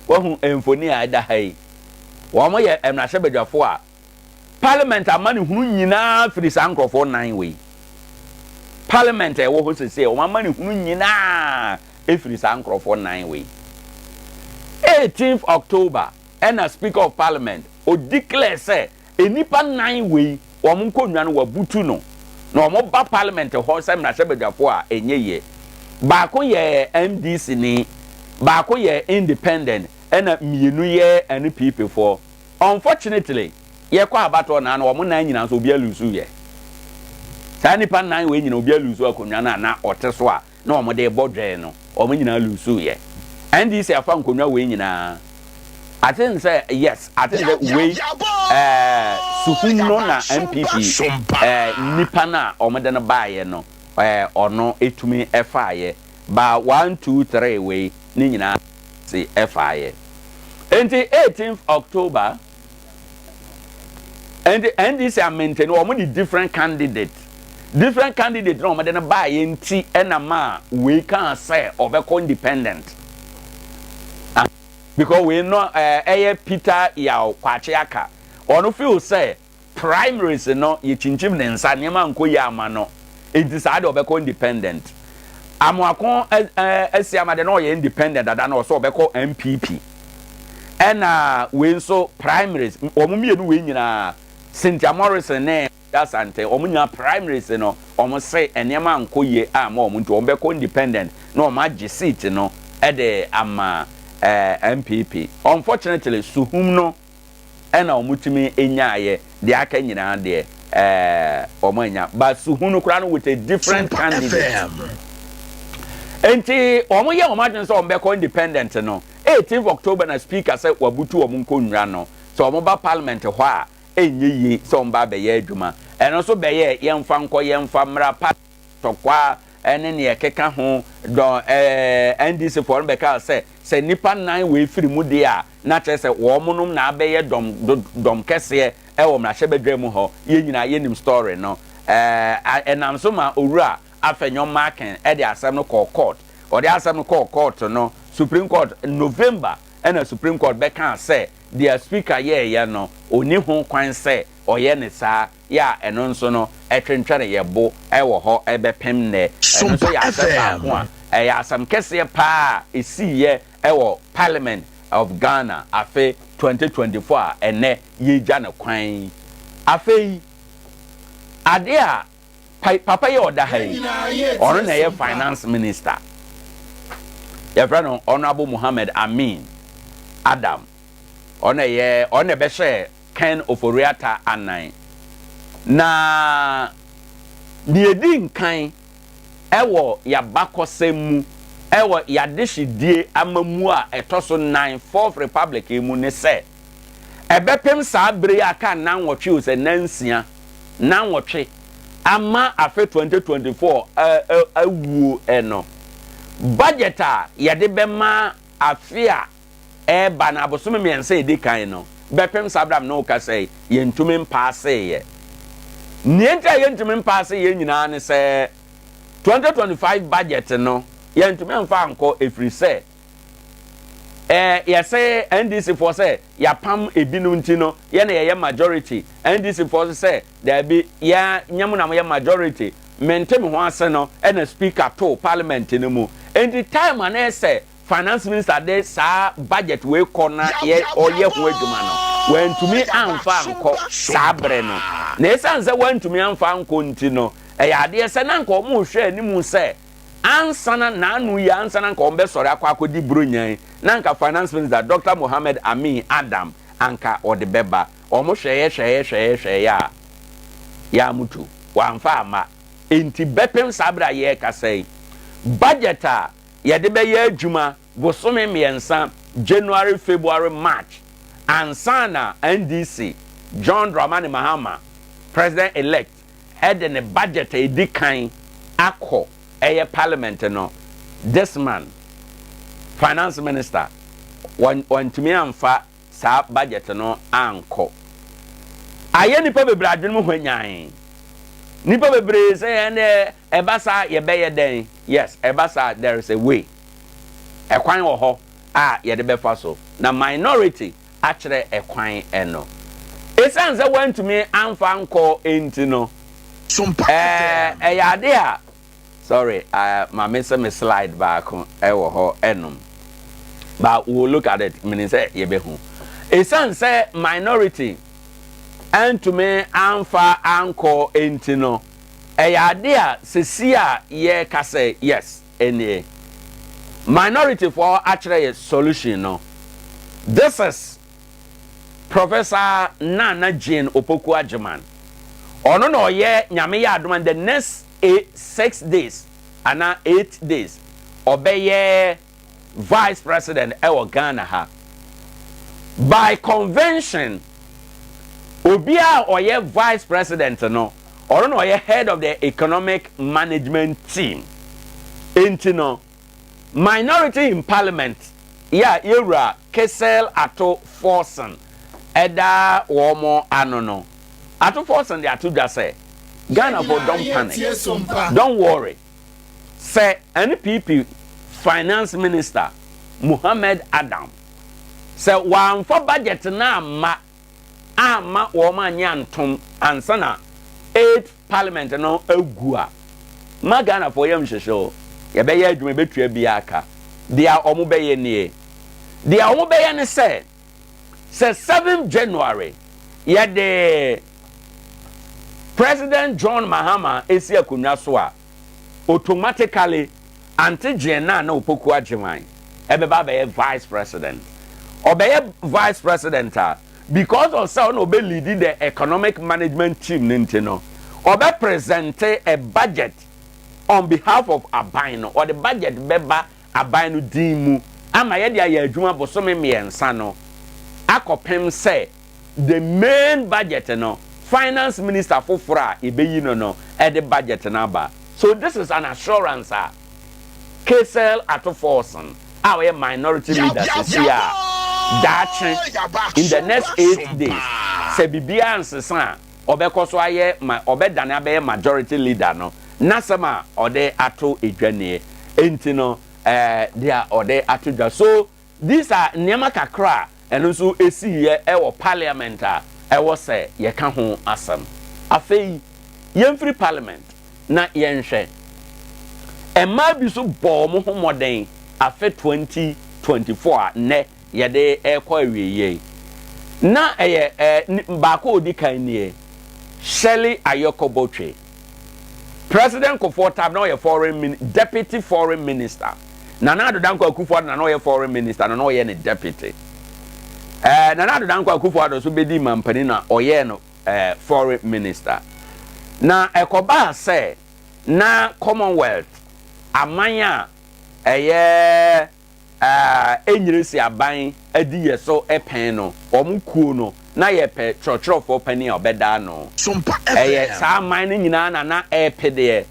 wahu mfoni a ɛda ha yi. Wɔn yɛ mmarahyɛbadwafoɔ a Parliament amanehunu nyinaa firi saa nkurɔfoɔ nan wei. Parliament a ɛwɔ hɔ seesei, wɔn amanehunu nyinaa firi saa nkurɔfoɔ nan wei. 18th October ɛna Speaker of Parliament o declare sɛ nnipa nan wei wɔn nkonnwa no wabutu no na wɔn ba Parliament hɔ sɛ mmarahyɛbadwafoɔ a, ɛnyɛ yie. Baako yɛ NDC ni, baako yɛ independent, ɛna mmienu yɛ NPP foɔ. Unfortunately, yɛkɔ abatoɔ naa no, wɔn nan nyinaa nso obi alose yɛ. Saa nnipa nan wei nyinaa, obi alose akonnwa no a na ɔte so a na wɔn de bɔ dwɛn no, wɔn nyinaa lose yɛ. NDC afa nkonnwa wei nyinaa. I think sɛ, yes, I think sɛ wei Suhum no na NPP nipa no a wɔn de no baayɛ no, ɔno etumi ɛfaayɛ ba. One, two, three wei ne nyinaa si ɛfaayɛ. Nti 18th October nti NDC amaintain wɔn de different candidate, different candidate na wɔn de no baayɛ. Nti ɛna maa wei kaa sɛ ɔbɛkɔ independent because wei no ɛyɛ Peter Yaw Kwakye Aka. Ɔno feel sɛ primaries no yɛkyinkyim ne nsa, nneɛma nkɔ yie ama no, nti saa de ɔbɛkɔ independent. Amoako ɛɛ Asiama de na ɔyɛ independent dada na ɔsɛ ɔbɛkɔ NPP. Ɛna wei nso primaries, wɔn mmienu wei nyinaa, Cynthia Morrison ne Asante, wɔn nyinaa primaries no wɔn se nneɛma nkɔ yie ama wɔn, nti wɔn bɛkɔ independent na wɔn agye seat no ɛde ama NPP. Unfortunately, Suhum no ɛna wɔn tumi nyaayɛ. Deɛ aka nyinaa deɛ, wɔn anya, but Suhum no koraa no with a different candidate. Nti wɔn yɛ wɔn adwene sɛ wɔn bɛkɔ independent no, 18th October na Speaker sɛ wabutu wɔn nkonnwa no sɛ wɔn ba Parliament hɔ a, ɛnyɛ yie sɛ wɔn ba abɛyɛ adwuma. Ɛno nso bɛyɛ yɛmfa nkɔ, yɛmfa mmra pa, tɔkwa ɛne nea ɛkeka ho dɔn. NDC foɔ no bɛka sɛ nipa nan wɔ efiri mu deɛ a, na kyerɛ sɛ wɔn nom na abɛyɛ dɔm dɔm kɛseɛ ɛwɔ mmarahyɛbadwa mu hɔ. Yɛn nyinaa yɛnim story no. Ɛnam so ma Owura Afenyo Markin ɛde asɛm no kɔɔ court. Ɔde asɛm no kɔɔ court no, Supreme Court, November ɛna Supreme Court bɛka sɛ deɛ Speaker yɛɛyɛ no, oni ho kwan sɛ ɔyɛ ne saa. Yɛ a ɛno nso no ɛtwentwɛn yɛ bo ɛwɔ hɔ ɛbɛpem nnɛ. Ɛno nso yɛ asɛm baako a ɛyɛ asɛm kɛseɛ paa esiiɛ ɛwɔ Parliament of Ghana afe 2024 a ɛnɛ yɛgya no kwan. Afei adeɛ a papa yi a ɔda ha yi, ɔno na ɛyɛ Finance Minister, yɛfrɛ no Honourable Muhammed Amin Adam. Ɔno ɛyɛ ɔno na ɛbɛhyɛ Ken Ofori-Atta anan. Na deɛ edi nkan ɛwɔ yabakɔsɛm mu, ɛwɔ yadehyedie amamu a ɛtɔ so nan, Fourth Republic mu, ne sɛ ɛbɛpem saa bere yi aka 98 o sɛ 6 98 ama afe 2024 awuo ɛno, budget a yɛde bɛma afe a ɛɛba na abosome 3 edi kan no, bɛpem saa bere a ne kasa yi, yɛntumi mpaaseeɛ. Nea nti a yɛntumi mpaase yɛn nyinaa ne sɛ 2025 budget no yɛntumi mfa nkɔ, efiri sɛ yɛsɛ NDC foɔ sɛ yɛapam ebinom nti no yɛn na yɛyɛ majority. NDC foɔ sɛ daabi, yɛ nyɛmu na yɛ majority. Mente me ho ase no, ɛna Speaker to Parliament no mu. Nti time a na ɛsɛ Finance Minister de saa budget wei kɔ na yɛ ɔyɛ ho adwuma no, wɔntumi amfa ankɔ saa bere no. Na esan sɛ wɔntumi amfa ankɔ nti no, ɛyɛ adeɛ sɛ na nka wɔn rehwɛ anim sɛ ansana n'ano yi ansana nka wɔn bɛsɔre akɔ akɔdi buronyan na nka Finance Minister Dr Mohammed Amin Adam anka ɔde bɛba. Wɔn hwɛeɛ hwɛeɛ hwɛeɛ hwɛeɛ a yɛamutu wɔamfa ama. Nti bɛpem saa bere a yɛrekasa yi, budget a yɛde bɛyɛ adwuma bosome 3, January, February, March, ansa na NDC John Dramani Mahama, president elect, ɛde ne budget a edi kan akɔ ɛyɛ Parliament no, this man, Finance Minister, wɔntumi amfa saa budget no ankɔ. Ayɛ nipa bebree adwene mu hwanyan, nipa bebree sɛ yɛn dɛ ɛba saa yɛbɛyɛ dɛn? Yes, ɛba saa, there is a way, ɛkwan wɔ hɔ a yɛde bɛfa so na minority akyerɛ ɛkwan. Ɛno Esiane sɛ wɔantumi amfa ankɔ nti no, ɛɛ ɛyɛ ade a sorry, ma me sɛ me slide baako ɛwɔ hɔ ɛnom, but we will look at it, meaning sɛ yɛbɛhu. Esiane sɛ minority antumi amfa ankɔ nti no, ɛyɛ ade a sisi a yɛreka sɛ yes, ɛnie minority foɔ akyerɛ yɛ solution no. This is Professor Nana Jane Opoku Agyeman. Ɔno na ɔyɛ, Nyame yɛ adom, in the next 8, 6 days ana 8 days, ɔbɛyɛ vice president ɛwɔ Ghana ha. By convention, obiara a ɔyɛ vice president no, ɔno na ɔyɛ head of the economic management team. Nti no, minority in parliament yɛ a yɛwura Cassiel Ato Forson ɛda wɔn ano no, Ato Forson de ato dwa sɛ Ghana fo, don't panic, don't worry, sɛ NPP finance minister Muhammed Adam sɛ wɔamfa budget na ama wɔn anye antom ansa na eight parliament no agu a, ma Ghanafoɔ yɛ nhyehyɛ o, yɛbɛyɛ adwuma, yɛbɛtua bi aka. Deɛ wɔn bɛyɛ nie, deɛ wɔn bɛyɛ ne sɛ 7 January yɛde President John Mahama esi akonnwa so a, automatically Auntie Jane Nana Opoku Agyeman ɛbɛba abɛyɛ vice president. Ɔbɛyɛ vice president a, because of sɛ ɔna ɔbɛ lead the economic management team ne nti no, ɔbɛ present a budget on behalf of aban no. Ɔde budget bɛba aban no din mu ama yɛde ayɛ adwuma bosome 3 no akɔpem sɛ the main budget no, finance minister foforɔ a ebeyi no ɛde budget no aba. So this is an assurance a Cassiel Ato Forson a ɔyɛ minority leader sisi a, daakye in the next 8 days, sɛ biribiara nsesa a, ɔbɛkɔ so ayɛ ma ɔbɛdane abɛyɛ majority leader no, n'asɛm a ɔde ato edwa nie. Enti no, deɛ ɔde ato dwa so, these are nneɛma kakra a ɛno nso esiiɛ ɛwɔ parliament a ɛwɔ sɛ yɛka ho asɛm. Afei yɛmfiri parliament na yɛnhwɛ mmaa bi so bɔɔ wɔn ho mmɔden afe 2024 a nnɛ yɛde ɛrekɔ awieeɛ. Na ɛyɛ baako a odi kan nie, Shirley Ayorkor Botchwey. President Kufuor time na ɔyɛ foreign min deputy foreign minister. Nana Addo Dankwa Akufo-Addo na ɔyɛ foreign minister no, na ɔyɛ ne deputy. Nana Addo Dankwa Akufo-Addo nso bɛdi mampanin na ɔyɛ no foreign minister. Na ɛkɔbaa sɛ na Commonwealth aman a ɛyɛ Enyiresi aban adi yɛ so pɛn no, wɔn kuo no na yɛpɛ twerɛtwerɛfoɔ panin a ɔbɛda ano. Ɛyɛ saa aman no nyinaa na ɛɛpɛ deɛ.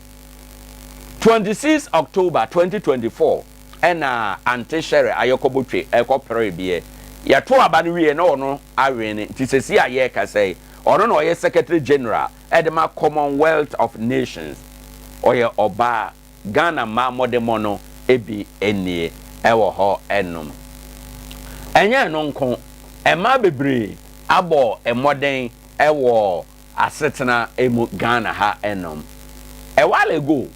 26 October 2024 ɛna Auntie Shirley Ayorkor Botchwey ɛkɔ pere biɛ. Yɛto aba no wie na ɔno awene, nti sɛsi a yɛrekasa yi, ɔno na ɔyɛ secretary general ɛde ma Commonwealth of Nations. Ɔyɛ ɔbaa. Ghana mmaa mmɔdemmɔ no ebi nie ɛwɔ hɔ ɛnom. Ɛnyɛ ɛno nko, mmaa bebree abɔ mmɔden ɛwɔ asetena emu Ghana ha ɛnom. A while ago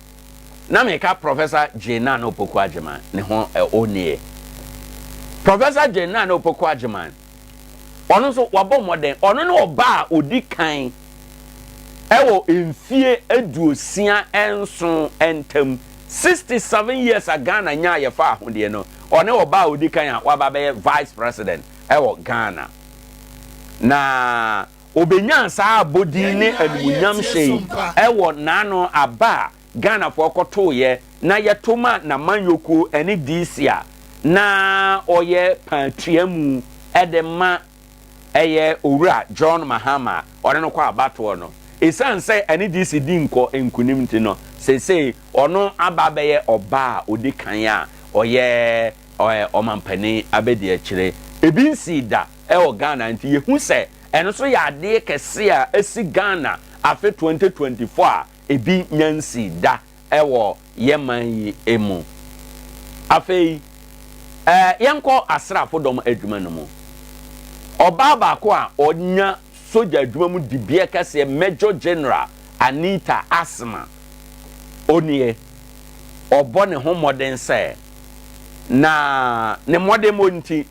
na meka Professor Jane Nana Opoku Agyeman ne ho, ɔnie Professor Jane Nana Opoku Agyeman. Ɔno nso wabɔ mmɔden. Ɔno ne ɔbaa a odi kan ɛwɔ mfie 67 ntam, 67 years a Ghana nya yɛfa ahodeɛ no, ɔne ɔbaa a odi kan a waba bɛyɛ vice president ɛwɔ Ghana. Na obenya saa abodin ne animuonyam hyɛ yi ɛwɔ n'ano aba a Ghanafoɔ kɔtooyɛ na yɛto ma n'amanyɔkuo ɛne DC a na ɔyɛ paatua mu ɛde ma ɛyɛ Owura John Mahama. Ɔne no kɔ abatoɔ no, ɛsiane sɛ ɛne DC di nkɔ nkunim nti no, seesei ɔno aba bɛyɛ ɔbaa a ɔdi kan a ɔyɛ ɔmampanin abɛdi akyire. Ebi nsii da ɛwɔ Ghana, nti yɛhu sɛ ɛno nso yɛ adeɛ kɛse a ɛsi Ghana afe 2024 a ebi nya nsii da ɛwɔ yɛman yi mu. Afei yɛnkɔ asraafo dɔm adwuma no mu. Ɔbaa baako a ɔnya sogya adwuma mu dibea kɛseɛ Major General Anita Asmah onie, ɔbɔ ne ho mmɔden sɛ na ne mmɔdemmɔ nti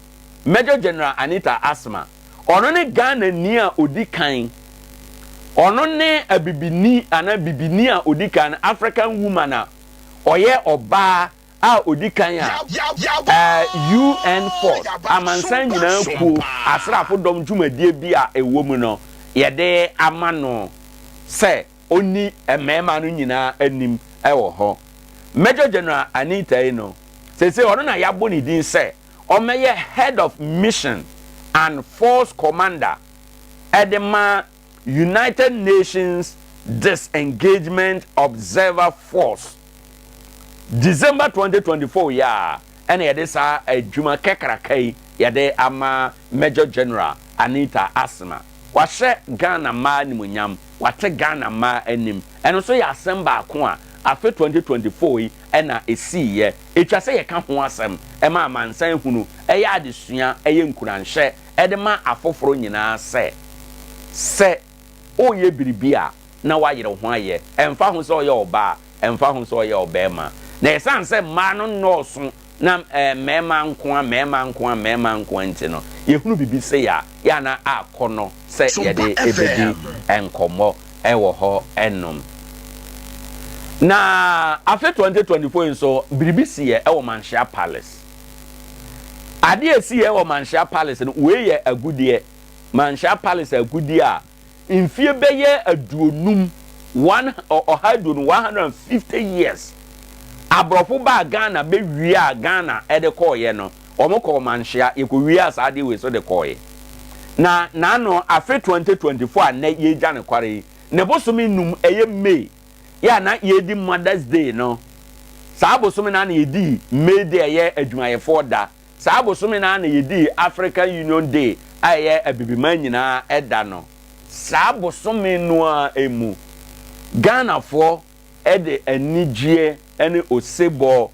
Major General Anita Asmah ɔno ne Ghanani a ɔdi kan, ɔno ne abibini anaa bibini a ɔdi kan, African woman a ɔyɛ ɔbaa a ɔdi kan a UN Force, Amansan Nyinaa Kuo asraafo dɔm dwumadie bi a ɛwɔ mu no, yɛde ama no sɛ ɔnni mmarima no nyinaa anim wɔ hɔ. Major General Anita yi no, seesei ɔno na yɛabɔ ne din sɛ ɔmmɛyɛ Head of Mission and Force Commander de ma United Nations Disengagement Observer Force. December 2024 yi ara na yɛde saa adwuma kɛkraka yi yɛde ama Major General Anita Asmah. Wahyɛ Ghana mmaa animuonyam, wate Ghana mmaa anim. Ɛno nso yɛ asɛm baako a afe 2024 yi na ɛsiiɛ. Ɛtwa sɛ yɛka ho asɛm ma amansan hunu, ɛyɛ adesua, ɛyɛ nkuranhyɛ de ma afoforo nyinaa sɛ, sɛ woreyɛ biribi a, na woayere wo ho ayɛ, ɛmfa ho sɛ ɔyɛ ɔbaa, ɛmfa ho sɛ ɔyɛ ɔbarima. Na ɛsiane sɛ mmaa no nnɔɔso na mmarima nko ara, mmarima nko ara, mmarima nko ara nti no, yɛhunu biribi sei a, yɛ a na akɔnnɔ sɛ yɛde bɛdi nkɔmmɔ wɔ hɔ nom. Na afe 2024 yi nso, biribi siiɛ wɔ Manhyia Palace. Adeɛ a ɛsiiɛ wɔ Manhyia Palace no, wei yɛ agudeɛ. Manhyia Palace agudeɛ a mfie bɛyɛ aduonum, one, 150, 150 years, aborɔfo baa Ghana bɛwiaa Ghana de kɔeɛ no, wɔn kɔɔ Manhyia, yɛkɔwiaa saa adeɛ wei so de kɔeɛ. Na n'ano afe 2024 a nnɛ yɛregya no kware yi, ne bosome num, ɛyɛ May, yɛ a na yɛredi Mother's Day no, saa bosome no ara na yɛdii May Day a ɛyɛ adwumayɛfoɔ da, saa bosome no ara na yɛdii African Union Day a ɛyɛ Abibiman nyinaa da no. Saa bosome no ara mu, Ghanafoɔ de anigyeɛ ne osebɔ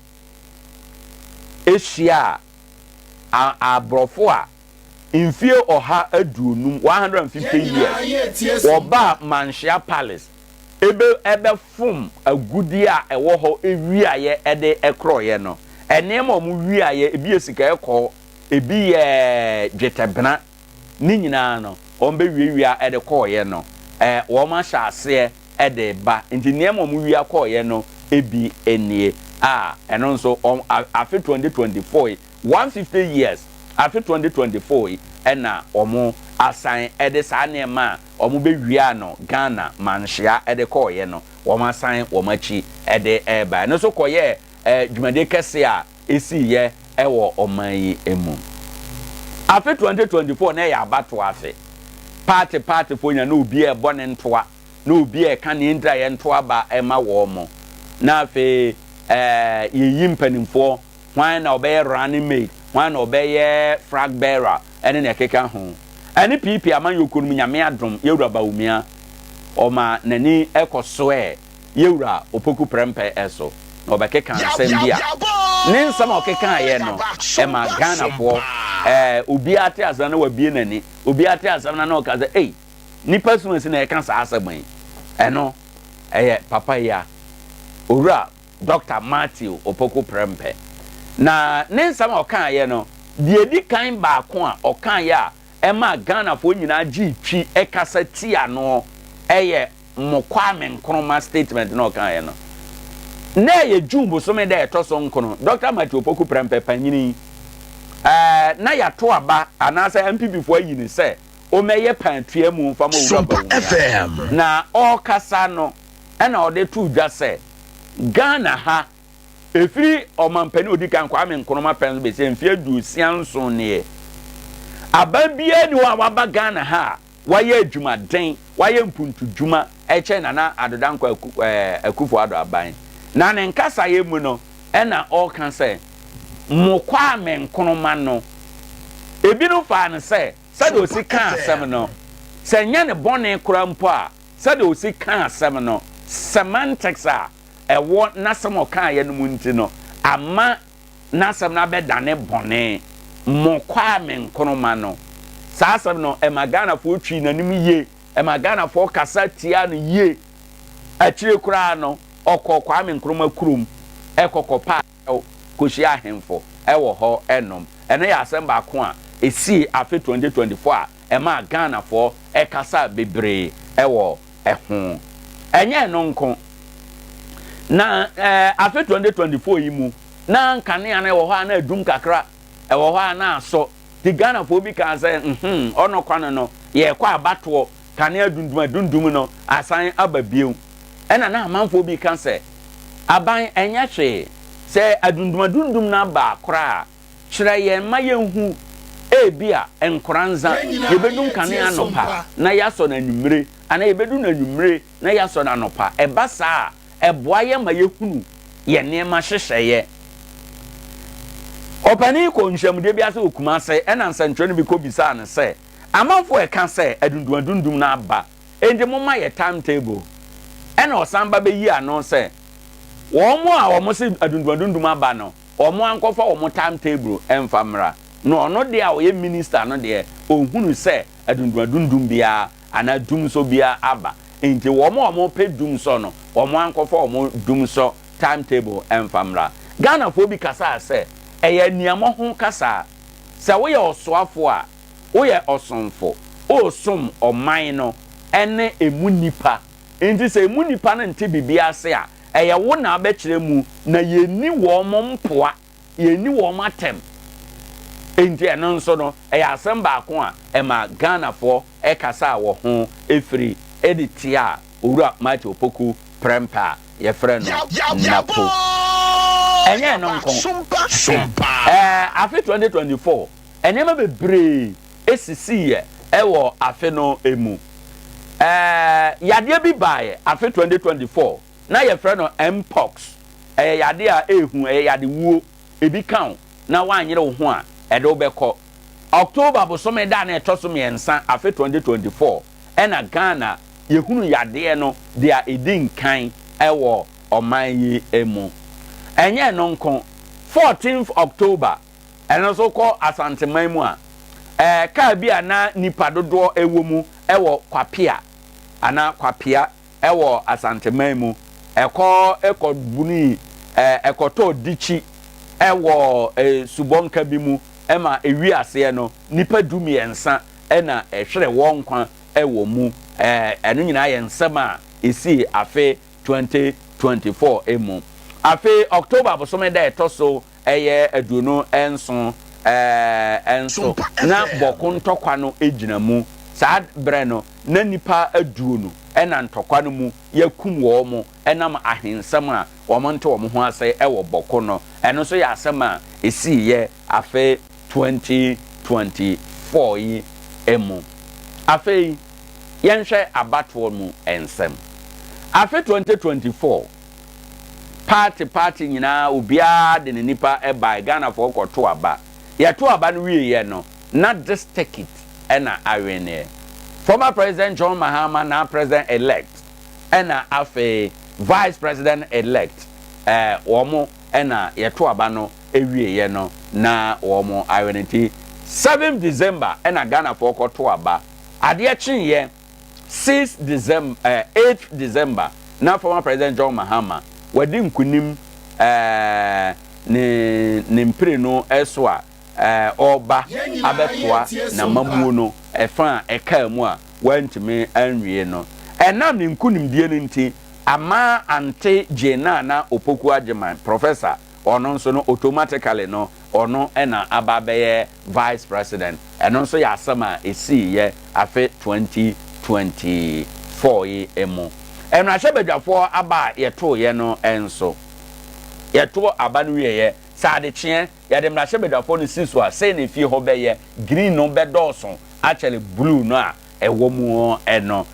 hyiaa aborɔfo a mfie 150, 150 years, wɔbaa Manhyia Palace ebe ɛbɛfom agudeɛ a ɛwɔ hɔ wiaeɛ de korɔeɛ no. Nneɛma a wɔwiaeɛ, ebi yɛ sika kɔɔ, ebi yɛ dwetɛbena, ne nyinaa no, wɔbɛwiawia de kɔeɛ no, wɔahyɛ aseɛ de reba. Nti nneɛma a wɔwia kɔeɛ no bi nie a ɛno nso wɔn afe 2024 yi, 150 years, afe 2024 yi na wɔasan de saa nneɛma a wɔbɛwiaa no Ghana manhyia de kɔeɛ no, wɔasan wɔn akyi de reba. Ɛno nso kɔyɛɛ dwumadie kɛseɛ a ɛsiiɛ wɔ ɔman yi mu. Afe 2024 na ɛyɛ abatoɔ afe. Paate paatefoɔ nyinaa na obiara ɛbɔ ne ntoa, na obiara ɛka nea nti a yɛnto aba ma wɔn. Na afei ɛɛ yɛyi mpanimfoɔ, hwan na ɔbɛyɛ running mate, hwan na ɔbɛyɛ flag bearer ɛne nea ɛkeka ho. Ɛne PP amanyɔkuo no mu Nyame adom Yɛwura Bawumia ɔma n'ani kɔsoɛɛ Yewura Opoku Prempeh so na ɔbɛkeka nsɛm bi a ne nsɛm a ɔkekaeɛ no ɛma Ghanafoɔ ɛɛ obiara te asɛm na wabie n'ani, obiara te asɛm na na ɔka sɛ ei nipa sumasi na ɛka saa asɛm yi. Ɛno ɛyɛ papa yi a Owura Dɔkta Matthew Opoku Prempeh na ne nsɛm a ɔkaeɛ no deɛ ɛdi kan baako a ɔkaeɛ a ɛmaa Ghanafoɔ nyinaa gyee twi kasa tia no yɛ mo Kwame Nkrumah statement na ɔkaeɛ no. Na ɛyɛ June bosome da a ɛtɔ so nkono, Dɔkta Matthew Opoku Prempeh panyini yi, ɛɛ na yɛato aba anaasɛ NPP foɔ ayi no sɛ ɔmmɛyɛ paatua mu mfa ma Owura Bawumia. Na ɔrekasa no ɛna ɔde too dwa sɛ Ghana ha Ɛfiri ɔmampanin a ɔdi kan Kwame Nkrumah pɛn so bɛsi mfeɛ 67 nie, aban biara nni hɔ a waba Ghana ha a wayɛ adwumaden, wayɛ mpuntudwuma kyɛn Nana Addo Dankwa Akufo Addo aban. Na ne nkasaeɛ mu no na ɔreka sɛ, Mo Kwame Nkrumah no, ebinom faa no sɛ sɛdeɛ ɔsi kaa asɛm no, sɛ ɛnyɛ ne bɔne koraa mpo a, sɛdeɛ ɔsi kaa asɛm no, semantics a ɛwɔ n'asɛm a ɔkaeɛ no mu nti no, ama n'asɛm no abɛdane bɔne. Mo Kwame Nkrumah no. Saa asɛm no, ɛma Ghanafoɔ twii n'anim yie, ɛma Ghanafoɔ kasa tiaa no yie. Akyire koraa no, ɔkɔɔ Kwame Nkrumah kurom kɔ kɔpaa kyɛw kɔhyiaa ahemfo wɔ hɔ nom. Ɛno yɛ asɛm baako a ɛsii afe 2024 a ɛmaa Ghanafoɔ kasaa bebree wɔ ho. Ɛnyɛ ɛno nko, na afe 2024 yi mu na nkanea no ɛwɔ hɔ a na adum kakra, ɛwɔ hɔ a na asɔ. Nti Ghanafoɔ bi kaa sɛ, Nhmm, ɔno kwane no, yɛrekɔ abatoɔ, kanea dundum adundum no asan aba bio. Ɛna na amanfoɔ bi ka sɛ, Aban, ɛnyɛ hwee, sɛ adundum adundum no aba koraa a, kyerɛ yɛn ma yɛnhu, ebia nkoranza, yɛbɛdum kanea anɔpa na yɛasɔ no anwummere, anaa yɛbɛdum no anwummere na yɛasɔ no anɔpa. Ɛba saa a, ɛboa yɛn ma yɛhunu yɛn nneɛma hyehyɛeɛ. Ɔpanin kɔɔ nhyiamudie bi ase wɔ Kumase ɛna nsɛntwerɛni bi kɔbisaa no sɛ, Amanfoɔ ɛka sɛ adundum adundum no aba, enti momma yɛ time table. Ɛna ɔsan ba bɛyii ano sɛ, Wɔn a wɔse adundum adundum aba no, wɔn ankɔfa wɔn time table mfa mmra. Na ɔno deɛ a ɔyɛ minister no deɛ, ɔnhunu sɛ adundum adundum biara anaa dumsɔ biara aba. Enti wɔn a wɔpɛ dumsɔ no, wɔn ankɔfa wɔn dumsɔ time table mfa mmra. Ghanafoɔ bi kasaa sɛ, ɛyɛ aniammɔho kasa. Sɛ woyɛ ɔsoafoɔ a, woyɛ ɔsomfo, woresom ɔman no ne ɛmu nnipa. Enti sɛ ɛmu nnipa no nte biribi ase a, ɛyɛ wo na wobɛkyerɛ mu na yɛnni wɔn mpoa. Yɛnni wɔn atɛm. Enti ɛno nso no, ɛyɛ asɛm baako a ɛma Ghanafoɔ kasaa wɔ ho firi de tiaa Owura Matthew Opoku Prempeh a yɛfrɛ no Napo. Ɛnyɛ ɛno nko. Ɛɛ, afe 2024, nneɛma bebree sisiiɛ wɔ afe no mu. Ɛɛ, yadeɛ bi baeɛ afe 2024. Na yɛfrɛ no Mpox. Ɛyɛ yade a ɛyɛ hu, ɛyɛ yade wuo. Ebi ka wo na woanyere wo ho a, ɛde wo bɛkɔ. October bosome da a na ɛtɔ so mmiɛnsa afe 2024 ɛna Ghana yɛhunu yadeɛ no deɛ ɛdi nkan wɔ ɔman yi mu. Ɛnyɛ ɛno nko, 14th October, ɛno nso wokɔ Asanteman mu a, ɛɛ kaa bi a na nnipa dodoɔ wɔ mu wɔ Kwapea anaa Kwapea wɔ Asanteman mu. Ɛkɔ kɔ bunii, ɛkɔtɔɔ dikyi wɔ subɔnka bi mu ma ewi aseɛ no, nnipa 13 na ɛhwerɛ wɔn nkwa wɔ mu. Ɛno nyinaa yɛ nsɛm a ɛsii afe 2024 mu. Afe October bosome da ɛtɔ so ɛyɛ 27 nso, na Bɔko ntɔkwa no gyina mu. Saa berɛ no, na nnipa 20 na ntɔkwa no mu yɛakum wɔn ɛnam ahensɛm a wɔnte wɔn ho ase wɔ Bɔko no. Ɛno nso yɛ asɛm a ɛsiiɛ afe 2024 yi mu. Afei yɛnhwɛ abatoɔ mu nsɛm. Afe 2024, party party nyinaa obiara de ne nipa bae, Ghanafoɔ kɔto aba. Yɛto aba no wieeɛ no, na this ticket na aweneɛ. Former President John Mahama, now President-elect, ɛna afei Vice President-elect, eh, wɔn na yɛto aba no wieeɛ no na wɔn awene. Nti 7 December na Ghanafoɔ kɔto aba. Adeɛ kyeeɛ 6 December, eh, 8 December na former President John Mahama wadi nkunim eh, ne ne mprenu so a ɔreba abɛtoa n'amammuo no ɛfã a ɛkaa mu a wantumi anwie no. Ɛnam ne nkunimdie no nti, ama ante Jane Nana Opoku Agyemang, Professor, ɔno nso no automatically no ɔno na aba abɛyɛ Vice President. Ɛno nso yɛ asɛm a ɛsiiɛ afe 2024 yi mu. Mmarahyɛbadwafoɔ aba a yɛtooeɛ no nso, yɛtoo aba no wieeɛ, sɛ adekyeɛ Yɛde mmarahyɛbadwafoɔ no si so a, sei na efie hɔ bɛyɛ, green no bɛdɔɔso akyɛre blue no a ɛwɔ mu no.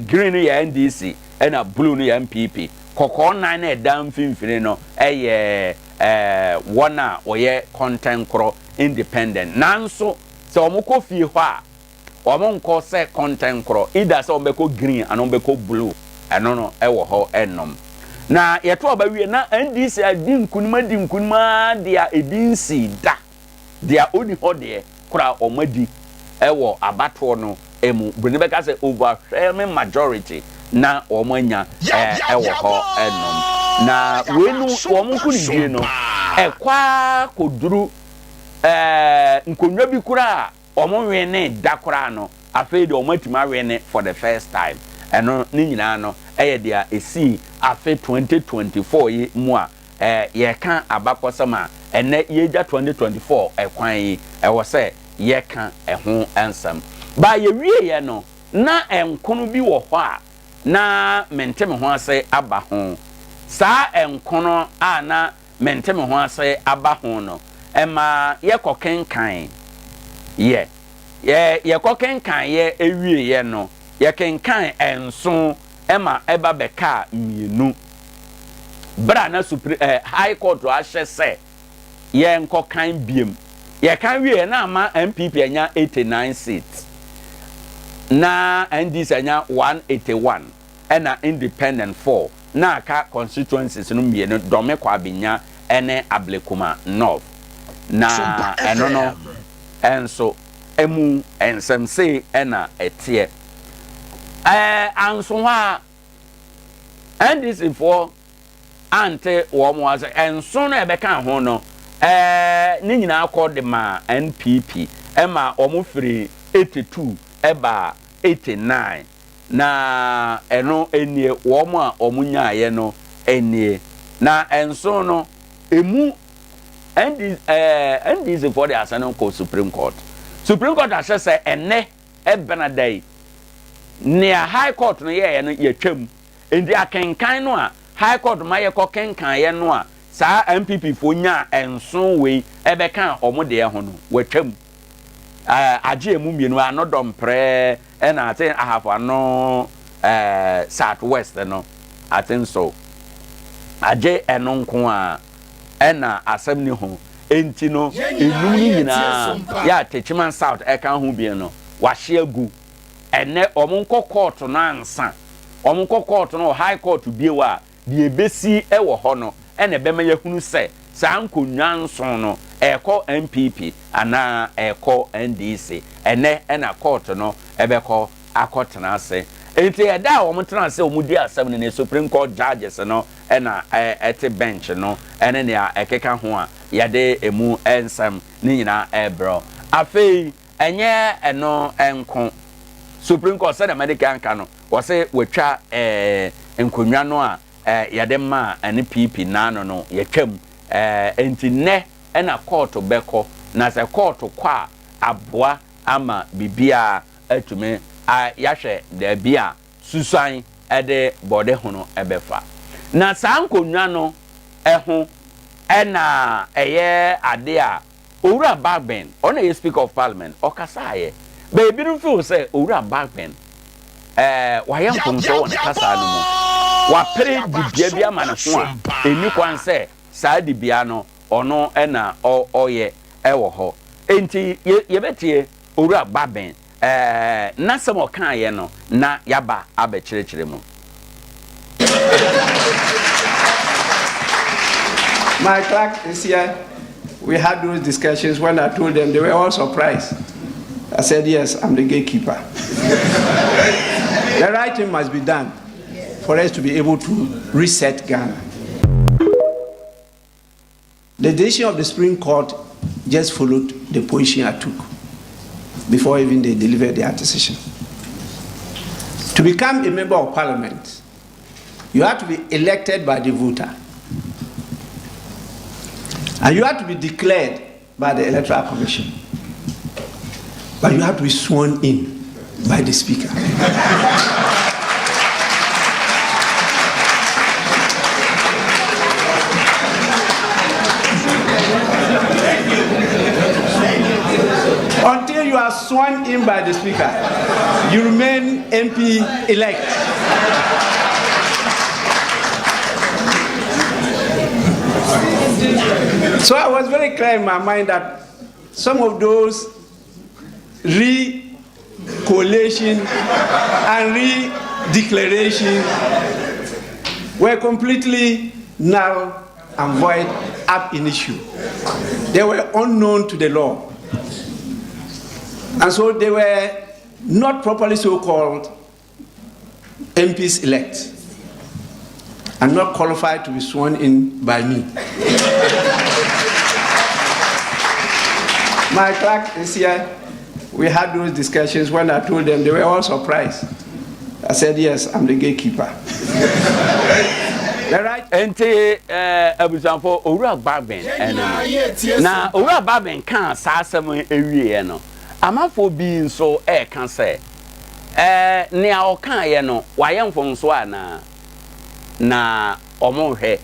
Green no yɛ NDC ɛna blue no yɛ NPP. Kɔkɔɔ nan no a ɛda mfimfini no yɛ wɔn a wɔyɛ kɔntɛnkorɔ, independent. Nanso sɛ wɔkɔ fie hɔ a, Wɔn nkɔ sɛ kɔntɛnkorɔ, either sɛ wɔn bɛkɔ green anaa wɔn bɛkɔ blue, ɛno no ɛwɔ hɔ nom. Na yɛto aba wie na NDC adi nkunim adi nkunim ara deɛ ebi nsii da, deɛ ɔnni hɔ deɛ koraa wɔn adi. wɔ abatoɔ no mu. Buroni bɛka sɛ overwhelming majority na wɔn anya wɔ hɔ nom. Na wei no wɔn nkunimdie no ɛkɔ ara kɔduru nkonnwa bi koraa a wɔn nwene da koraa no, afei deɛ wɔn atumi awene for the first time. Ɛno ne nyinaa no ɛyɛ deɛ ɛsii afe 2024 yi mu a yɛreka abakɔsɛm a ɛnnɛ yɛregya 2024 kwan yi, ɛwɔ sɛ yɛka ɛho nsɛm. Ba yɛwieeɛ no, na nkono bi wɔ hɔ a na mente me ho ase aba ho. Saa nkono a na mente me ho ase aba ho no, ɛmaa yɛkɔkenkan yɛ. Yɛ yɛkɔkenkaeɛ wieeɛ no, yɛkenkan nson ma ɛba bɛkaa mmienu. Berɛ a na Supre eh, High Court ahyɛ sɛ yɛnkɔkan biom. Yɛkan wieeɛ na ama NPP anya 89 seats, na NDC anya 181, ɛna Independent 4, na aka constituencies no mmienu, Dome Kwabenya ne Ablekuma North. Na ɛno no nso, emu nsɛm sei na ɛteɛ. Ɛɛ, anso hɔ a, NDC foɔ ante wɔn ase. Nson no a ɛbɛka ho no, ɛɛ, ne nyinaa kɔ de maa NPP. Ɛma wɔn firi 82 ɛbaa 89. Na ɛno nie, wɔn a wɔn nyaeɛ no nie. Na nson no, emu ND, ɛɛ, NDC foɔ de asɛm no kɔ Supreme Court. Supreme Court ahyɛ sɛ ɛnnɛ ɛbɛnada yi, nea High Court no yɛeɛ no yɛtwam. Enti akenkan no a High Court ma yɛkɔ kenkaeɛ no a saa NPP foɔ nyaa nson wei ɛbɛkaa wɔn deɛ ho no, watwam. Ɛɛ, agye emu mmienu, ano dɔmprɛ ɛna ate Ahafo ano ɛɛ South West no, ate nso. Agye ɛno nko ara ɛna asɛm ni ho. Enti no, nnum no nyinaa yɛ a Techiman South ɛka ho bi no, wahye agu. Ɛnnɛ wɔn nkɔ kɔɔto no ansa. Wɔn kɔ kɔɔto no wɔ High Court bio a, deɛ ɛbɛsi wɔ hɔ no na ɛbɛma yɛahunu sɛ saa nkonnwa nson no ɛrekɔ NPP anaa ɛrekɔ NDC. Ɛnnɛ na kɔɔto no bɛkɔ akɔtena ase. Enti ɛda a wɔtena ase a wɔdi asɛm no ne Supreme Court judges no na ɛte bench no ne nea ɛkeka ho a yɛde ɛmu nsɛm no nyinaa rebrɛ wo. Afei ɛnyɛ ɛno nko, Supreme Court sɛdeɛ madi kan aka no, wɔse wɔatwa nkonnwa no a yɛde maa ɛne PP naano no yɛatwam. Enti nnɛ na kɔɔto bɛkɔ, na sɛ kɔɔto kɔ a aboa ama biribiara atumi a yɛahwɛ baabi a susuan de bɔde hono bɛfa. Na saa nkonnwa no ho na ɛyɛ ade a Owura Bagbin, ɔno na ɛyɛ Speaker of Parliament, ɔkasaeɛ. But ebinom feel sɛ Owura Bagbin eh, wayɛ mfomsoɔ wɔ ne kasaa no mu. Wapere dibea bi ama ne ho a ɛnni kwan sɛ saa dibea no ɔno na ɔyɛ wɔ hɔ. Enti yɛbɛtie Owura Bagbin Ɛɛ, n'asɛm a ɔkaeɛ no na yɛaba abɛkyerɛkyerɛ mu. My clerk is here. We had those discussions when I told them, they were all surprised. I said, yes, I'm the gatekeeper. the right thing must be done for us to be able to reset Ghana. The decision of the Supreme Court just followed the position I took before even they delivered their decision. To become a member of parliament, you have to be elected by the voter. And you have to be declared by the Electoral Commission. But you have to be sworn in by the Speaker. Until you are sworn in by the Speaker, you remain MP elect. So I was very clear in my mind that some of those re-collation and re-declaration were completely null and void ab initio. They were unknown to the law. And so they were not properly so called MPs elect and not qualified to be sworn in by me. My clerk is here. We had those discussions when I told them, they were all surprised. I said, Yes, I'm the gatekeeper. the right. Enti eh, abusuafo, Owura Bagbin ɛne no. Na Owura Bagbin kaa saa asɛm yi awieɛ no, amanfoɔ bi nso ɛreka sɛ, eh, nea ɔkaeɛ no, wayɛ mfomsoɔ anaa? Na wɔhwɛ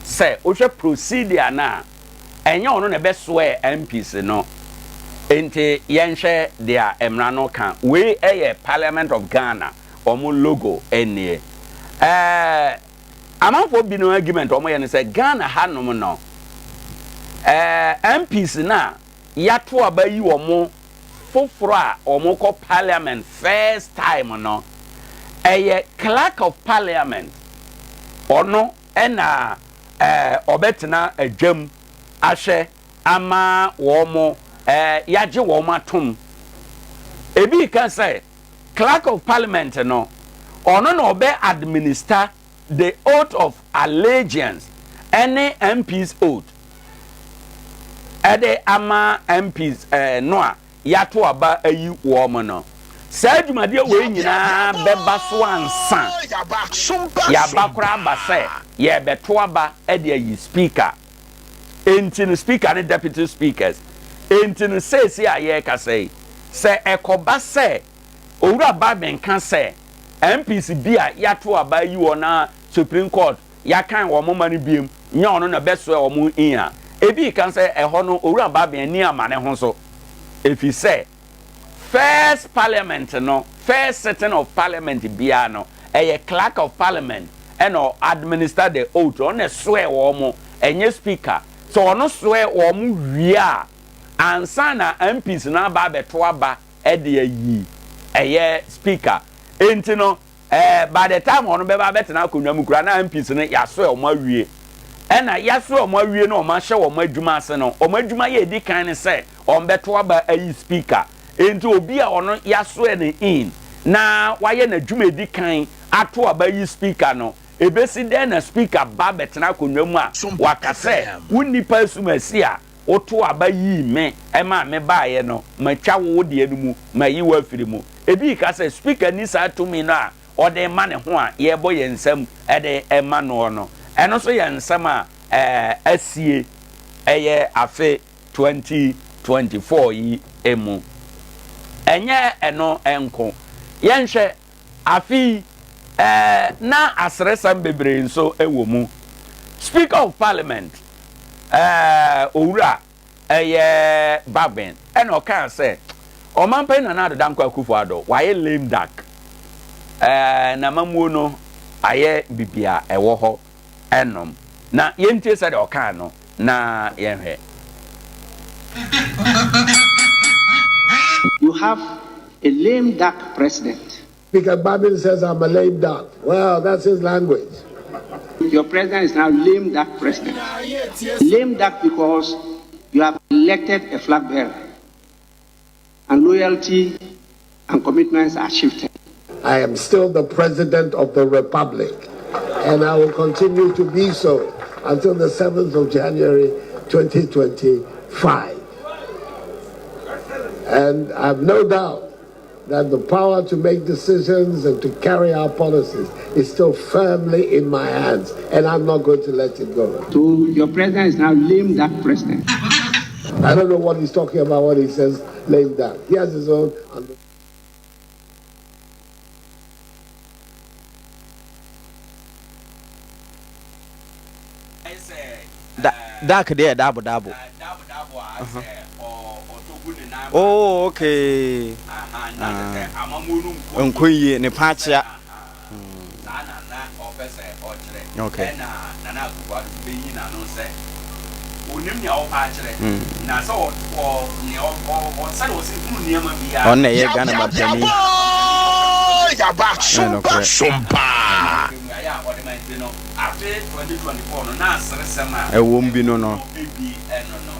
sɛ wohwɛ procedure no a, ɛnyɛ ɔno na ɛbɛsoɛ MPs no. Enti yɛnhwɛ deɛ mmara no ka. Wei yɛ Parliament of Ghana wɔn logo nie. Ɛɛ amanfoɔ binom argument wɔn yɛ no sɛ Ghana hanom no ɛɛ MPs no a yɛato aba yi wɔn foforɔ a wɔn kɔ Parliament first time no ɛyɛ Clerk of Parliament ɔno na ɔbɛtena adwam ahwɛ ama wɔn, yɛagye wɔn atom. Ebi reka sɛ Clerk of Parliament no, ɔno na ɔbɛ administer the oath of allegiance ɛne MPs oath ɛde ama MPs no a yɛato aba ayi wɔn no. Saa dwumadie wei nyinaa bɛba so ansa yɛaba koraa aba sɛ yɛrebɛto aba de ayi Speaker. Enti no Speaker ne Deputy Speakers. Enti no seesei a yɛrekasa yi, sɛ ɛkɔba sɛ Owura Bagbin ka sɛ MPs bi a yɛato aba ayi wɔn na Supreme Court yɛakan wɔn mma no biom nyɛ ɔno na ɛbɛsoɛ wɔn in a, ebi reka sɛ ɛhɔ no Owura Bagbin ani amma ne ho so efisɛ first parliament no, first sitting of parliament biara no, ɛyɛ clerk of parliament ɛna ɔ administer the oath, ɔno na ɛsoɛ wɔn, ɛnyɛ speaker. Sɛ ɔno soɛ wɔn wie a, ansa na MPs no aba abɛto aba de ayi ɛyɛ speaker. Enti no, Eh, by the time ɔno bɛba abɛtena akonnwa mu koraa na MPs no yɛasoɛ wɔn awie. Ɛna yɛasoɛ wɔn awie na wɔn ahyɛ wɔn adwuma ase no, wɔn adwuma yɛ edi kan ne sɛ wɔn bɛto aba ayi speaker. Enti obi a ɔno yɛasoɛ no in na wayɛ n'adwuma edi kan ato aba ayi speaker no, ebesi dɛn na speaker ba bɛtena akonnwa mu a waka sɛ wo nnipa asumasi a wotoo aba yii me maa me baeɛ no, matwa wo wo deɛ no mu, mayi wo afiri mu. Ebi reka sɛ Speaker nni saa tumi no a ɔde rema ne ho a yɛrebɔ yɛn nsam de rema noɔ no. Ɛno nso yɛ nsɛm a asie ɛyɛ afe 2024 yi mu. Ɛnyɛ ɛno nko, yɛnhwɛ Afe yi, na aseresɛm bebree nso wɔ mu. Speaker of Parliament, Owura ɛyɛ Bagbin ɛna ɔkaa sɛ Ɔmanpanin Nana Addo Dankwa Akufo-Addo wayɛ lame duck. N'amammuo no ayɛ bibi a ɛwɔ hɔ ɛnom. Na yɛntie sɛdeɛ ɔkaa no na yɛnhwɛ. You have a lame duck president. Speaker Bagbin says I'm a lame duck. Well, that's his language. Your president is now lame duck president. Lame duck because you have elected a flag bearer. And loyalty and commitments are shifted. I am still the president of the republic, and I will continue to be so until the 7th of January 2025. And I have no doubt that the power to make decisions and to carry our policies is still firmly in my hands, and I'm not going to let it go. So your president is now lame duck president. I don't know what he's talking about when he says lame duck. He has his own. Da dark deɛ dabo dabo. Oh okay. Ah. Nkɔ yie ne pa akyea. Okay. Ɔno na ɛyɛ Ghana mampanin. Ɛyɛ nokorɛ. mmuaeɛ a ɔde ma nti no, afe 2024 no na aseresɛm a Ɛwom bi ɛwɔ no mu no. no bi no no.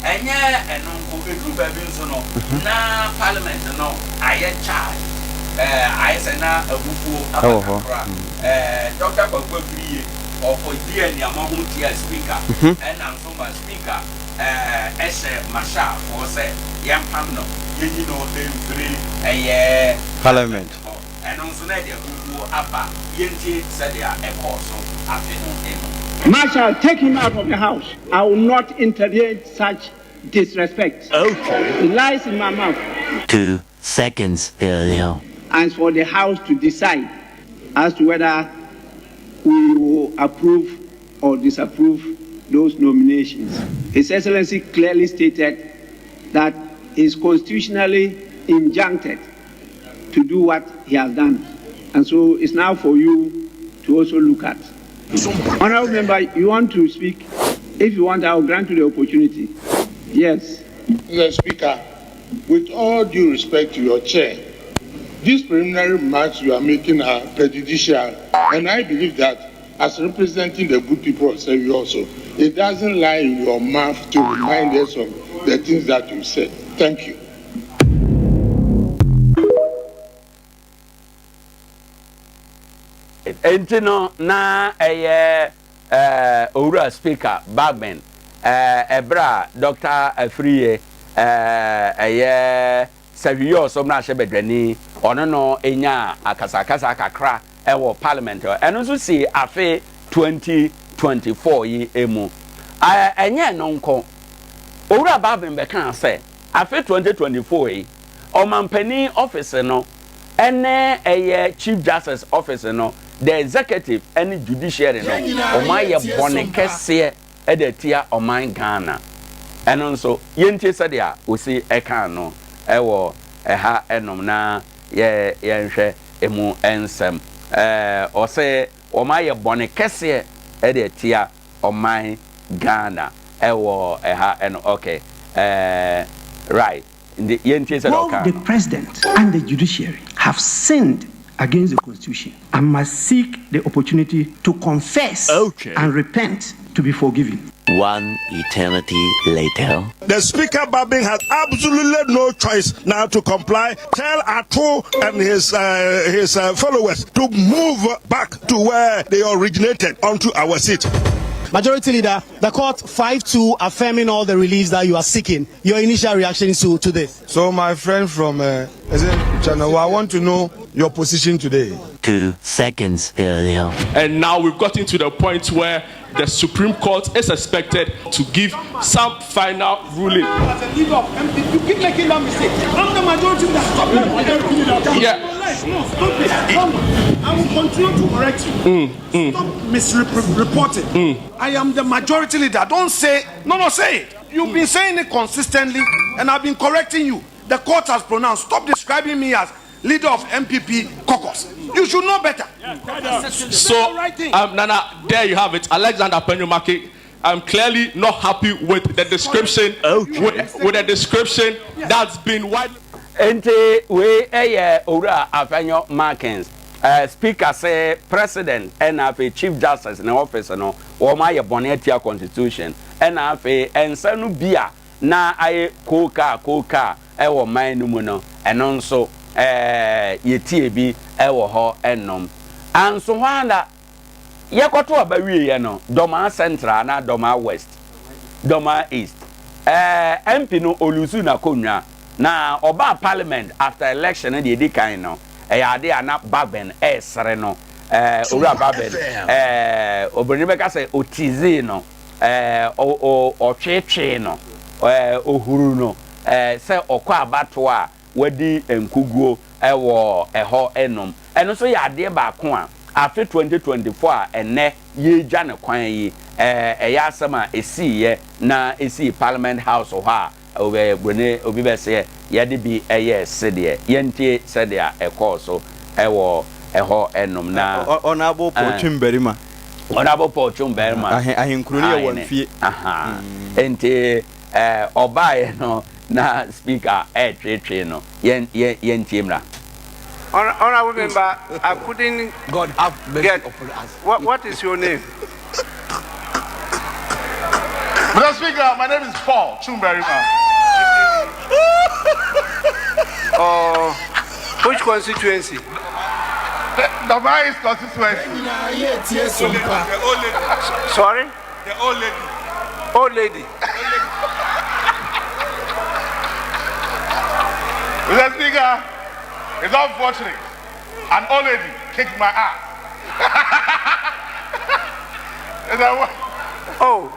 Ɛnyɛ ɛno nko, ɛduru baabi nso no, na parliament no ayɛ charged, ayɛ sɛ na abufuo aba Ɛwɔ hɔ. kakra. Dɔkta Kwaku Afriyie, ɔkɔdii aniammɔho tiaa Speaker, ɛna nso ma Speaker hyɛ Marshal foɔ sɛ yɛmpam no, yɛnyi no mfiri ɛyɛ Parliament. parliament hɔ. Ɛno nso na ɛde abufuo aba. Yɛntie sɛdeɛ ɛkɔɔ so afe no mu. Marshal, take him out of the house. I will not entertain such disrespect. Okay. It lies in my mouth. 2 seconds earlier. And it's for the house to decide as to whether we will approve or disapprove those nominations. His Excellency clearly stated that he is constitutionally injuncted to do what he has done. And so it's now for you to also look at. Honorable member, you want to speak? If you want, I will grant you the opportunity. Yes. Mr. Speaker, with all due respect to your chair, these preliminary remarks you are making are prejudicial, and I believe that as representing the good people of Sefwi also, it doesn't lie in your mouth to remind us of the things that you said. Thank you. Enti no na ɛyɛ Owura Speaker Bagbin ɛberɛ a Dɔkta Afriyie ɛyɛ Sahwi-Yɔɔso mmarahyɛbadwani ɔno no nyaa akasakasa kakra wɔ Parliament hɔ. Ɛno nso sii afe 2024 yi mu. Ɛnyɛ ɛno nko, Owura Bagbin bɛkaa sɛ afe 2024 yi Ɔmanpanin ɔfese no ne ɛyɛ Chief Justice office no, the executive ne judiciary no, wɔn ayɛ bɔne kɛseɛ de atia ɔman Ghana. Ɛno nso, yɛntie sɛdeɛ ɔsi kaa no wɔ ɛha nom na yɛnhwɛ ɛmu nsɛm. Ɔse wɔn ayɛ bɔne kɛseɛ de atia ɔman Ghana wɔ ɛha no. Okay, right. Nti yɛntie sɛdeɛ Both ɔkaa the no. president and the judiciary have sinned against the constitution and must seek the opportunity to confess and repent to be forgiven. One eternity later. The Speaker Bagbin has absolutely no choice now to comply. Tell Ato and his followers to move back to where they originated onto our seat. Majority Leader, the court 5-2 affirming all the reliefs that you are seeking. Your initial reaction to this? So, my friend from is it Channel, I want to know your position today. 2 seconds earlier. And now we've gotten to the point where the Supreme Court is expected to give some final ruling. As a leader of NPP, you keep making that mistake. I'm the majority leader. Stop that. No, stop it. Come on. I will continue to correct you. Stop misreporting. I am the majority leader. Don't say, no, no, say it. You've been saying it consistently, and I've been correcting you. The court has pronounced. Stop describing me as leader of NPP caucus. You should know better. So, Nana, there you have it. Alexander Afenyo-Markin, I'm clearly not happy with the description. With the description that's been widely. Nti wei yɛ Owura Afenyo Markins, Speaker sɛ President ɛna afei Chief Justice ne office no wɔn ayɛ bɔne atia constitution, ɛna afei nsa no bi a na ayɛ kookaa kookaa ɛwɔ man no mu no, ɛno nso yɛtie bi ɛwɔ hɔ ɛnom anso hɔ ara yɛkɔto aba wieɛ no, Dɔmaa Central anaa Dɔmaa West, Dɔmaa East MP no ɔlose n'akonnwa na ɔbaa parliament after election no deɛ edi kan no, ɛyɛ ade a na Bagbin ɛresere no. Owura Bagbin, obroni bɛka sɛ ɔtease no, ɔtweetwee no, ohuru no sɛ ɔkɔ abatoɔ a wadi nkuguo ɛwɔ ɛhɔ ɛnom. Ɛno nso yɛ adeɛ baako a afe 2024 a ɛnɛ yɛregya ne kwan yi, ɛyɛ asɛm a esiiɛ na esii Parliament House hɔ a obi broni obi bɛsɛ yɛde bi ɛyɛ sedeɛ. Yɛntie sɛdeɛ ɛkɔɔ so ɛwɔ ɛhɔ ɛnom na Honorable Paul Twum-Barima. Honorable Paul Twum-Barima. Ahenkuro no yɛ wɔn fie. Nti ɔbaeɛ no na Speaker ɛretweetwee no. Yɛn yɛn yɛntie mmra. Honorable member, I couldn't God have mercy get upon us. What is your name? Mr. Speaker, my name is Paul Twum-Barima. Oh, which constituency? Dormaa East constituency. The old lady. Sorry? The old lady. Old lady. Mr. Speaker, it's unfortunate. An old lady kicked my ass. Oh,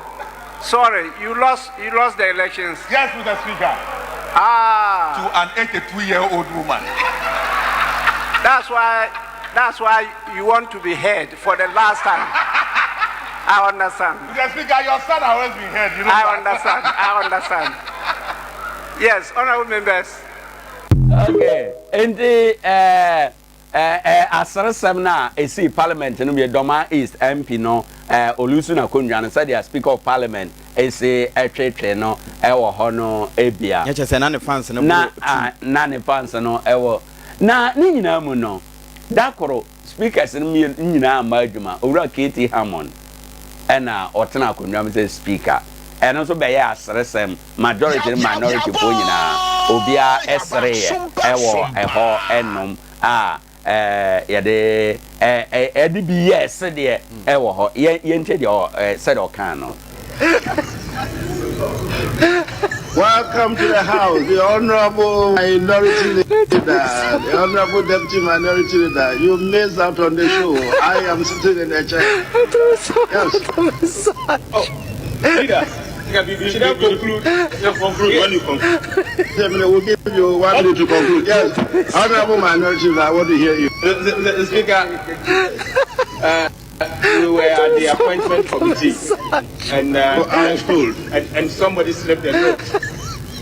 sorry, you lost the elections. Yes, Mr. Speaker. Ah. To an 82-year-old woman. That's why you want to be heard for the last time. I understand. Mr. Speaker, your son has always been heard. You know I that. understand. I understand. Yes, honorable members. Okay, nti aseresɛm no a ɛsii parliament no yɛ Dormaa East MP no ɔlose n'akonnwa no sɛdeɛ Speaker of Parliament ɛsi ɛtwetwe no ɛwɔ hɔ no ebia. Nyɛ kyɛ sɛ na ne fans no na boro a na ne fans no ɛwɔ na ne nyinaa mu no, da koro speakers no mmienu nyinaa amma adwuma. Owura KT Hammond ɛna ɔtena akonnwa mu sɛ speaker. Ɛno nso bɛyɛ aseresɛm, majority ne minority foɔ nyinaa obiara ɛsereeɛ ɛwɔ ɛhɔ ɛnom a yɛde ɛde bi yɛ sedeɛ ɛwɔ hɔ. Yɛntie deɛ sɛdeɛ ɔkaa no. Welcome to the House, the Honorable Minority Leader, the Honorable Deputy Minority Leader. You missed out on the show. I am sitting in the chair. Yes. Oh, leader. Should I conclude? Conclude when you conclude. We'll give you 1 minute to conclude. Yes, Honorable Minority Leader, I want to hear you. The Speaker, we were at the appointment committee, and I was told, and somebody slipped a note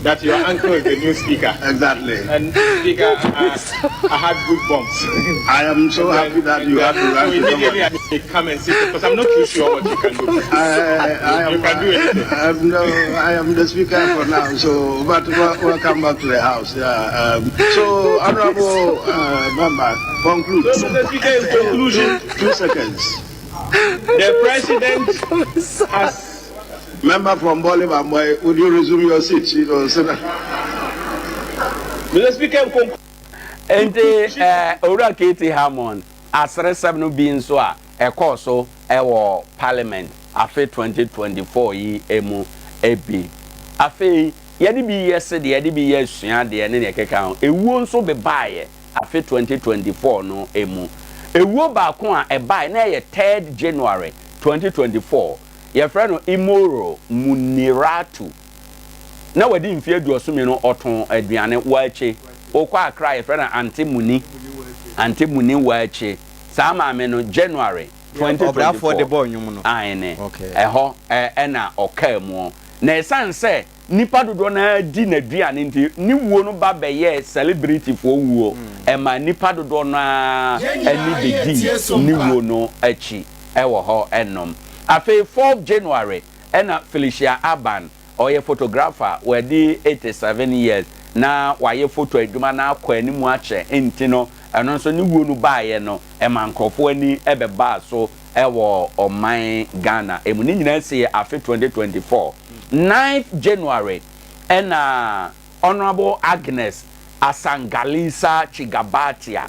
that your uncle is the new speaker. Exactly. And Speaker, I had goosebumps. I am so happy that you had to So run to immediately somebody. I come and sit because I'm not too sure what you can do. I am, You can do anything. I'm, no, I am the speaker for now. So, but welcome back to the house. Yeah. So, honorable member, conclude. So, Mr. Speaker, in conclusion, 2 seconds. The president has Member from Bole Bamboi, would you resume your seat? So that, Mr. Speaker, in conclusion. Nti owura KT Hammond aseresɛm no bi nso a ɛkɔɔ so ɛwɔ parliament afe 2024 yi emu ebi. Afei yɛde bi yɛ sedeɛ, yɛde bi yɛ suadeɛ ne deɛ ɛkeka ho. Ewuo nso bebaeɛ afe 2024 no emu. Ewuo baako a ɛbaeɛ na ɛyɛ 3rd January 2024, yɛfrɛ no Imoro Muniratu na wadi mfe 72. Ɔtɔn aduane waakye. Wokɔ Akra, yɛfrɛ no Ante Muni, Ante Muni waakye. Saa maame no, January Ɔbrafoɔ de 2024 bɔɔ nnwom no. Aene, ɛhɔ ɛna ɔkaa mu. Na ɛsiane sɛ nipa dodoɔ naa di n'aduane nti, ne wuo no ba bɛyɛ celebrity foɔ wuo. Ɛma nipa dodoɔ naa ani bɛdi ne wuo no akyi ɛwɔ hɔ ɛnom. Afei 4 January ɛna Felicia Aban, ɔyɛ photographer, wadi 87 years na wayɛ photo adwuma na akɔ anim akyɛ. Nti no ɛno nso ne wuo no baeɛ no, ɛma nkurɔfoɔ ani ɛbɛbaa so ɛwɔ ɔman Ghana emu. Ne nyinaa si afe 2024. 9 January ɛna Honourable Agnes Asangalisa Chigabatia,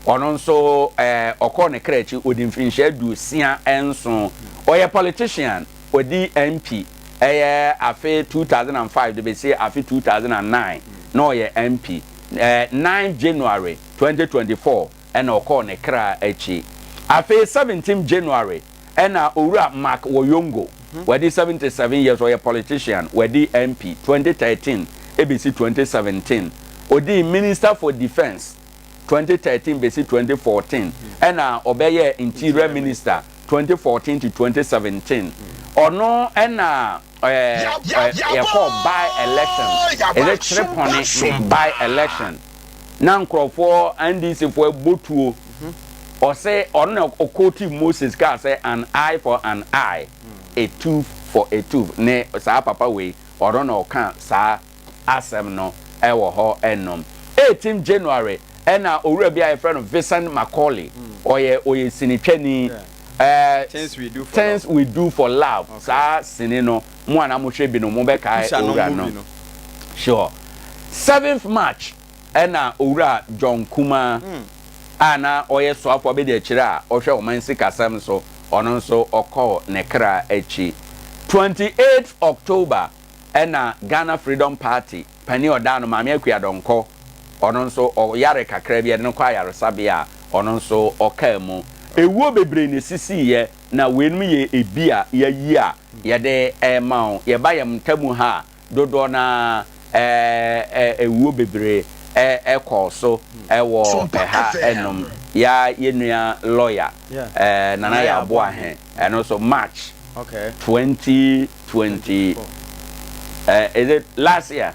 ɔno nso ɔkɔɔ ne kra akyi. Odi mfinhyia 67. Ɔyɛ politician. Ɔdi MP ɛyɛ afe 2005 de bɛsi afe 2009 na ɔyɛ MP. 9 January 2024 ɛna ɔkɔɔ ne kra akyi. Afei 17 January ɛna owura Mark Woyongo, wadi 77 years. Ɔyɛ politician. Wadi MP 2013 ebesi 2017. Odi Minister for Defence 2013 besi 2014, ɛna ɔbɛyɛ Interior Minister 2014 to 2017. Ɔno ɛna ɛɛ ɛɛ yɛkɔ by election, ɛdɛ kyerɛ pɔne by election na nkurɔfoɔ NDC foɔ ɛbɔ tuo. Ɔsɛ ɔno na ɔquote Moses kaa sɛ "an eye for an eye, a tooth for a tooth". Ne saa papa wei, ɔno na ɔka saa asɛm no ɛwɔ hɔ ɛnom. 18 January. Ɛna owura bi a yɛfrɛ no Vincent Macaulay, ɔyɛ ɔyɛ sinitwani. Ɛɛ Things We Do for Things Love. We Do for Love, saa sini no, mo a na mohwɛ bi no, mobɛkae Pusha no owura movie no. no. Sure. Seventh March, ɛna owura John Kumah a na ɔyɛ soafoɔ abadiakyire a ɔhwɛ ɔman sikasɛm so, ɔno nso ɔkɔɔ ne kra akyi. 28th October, ɛna Ghana Freedom Party panin a ɔda ano, Maame Akua Donkor, ɔno nso ɔyare kakra bi, yɛde no kɔɔ ayaresabea a ɔno nso ɔkaa mu. Ewuo bebree na esisiiɛ, na weinom yɛ ebi a yɛayi a yɛde rema wo. Yɛba yɛn ntamu ha a, dodoɔ no ara ɛɛ ewuo bebree kɔɔ so wɔ ɛha nom. Ya yɛn nua lɔya Nana Yaw Boahe, ɛno nso March 2020, is it last year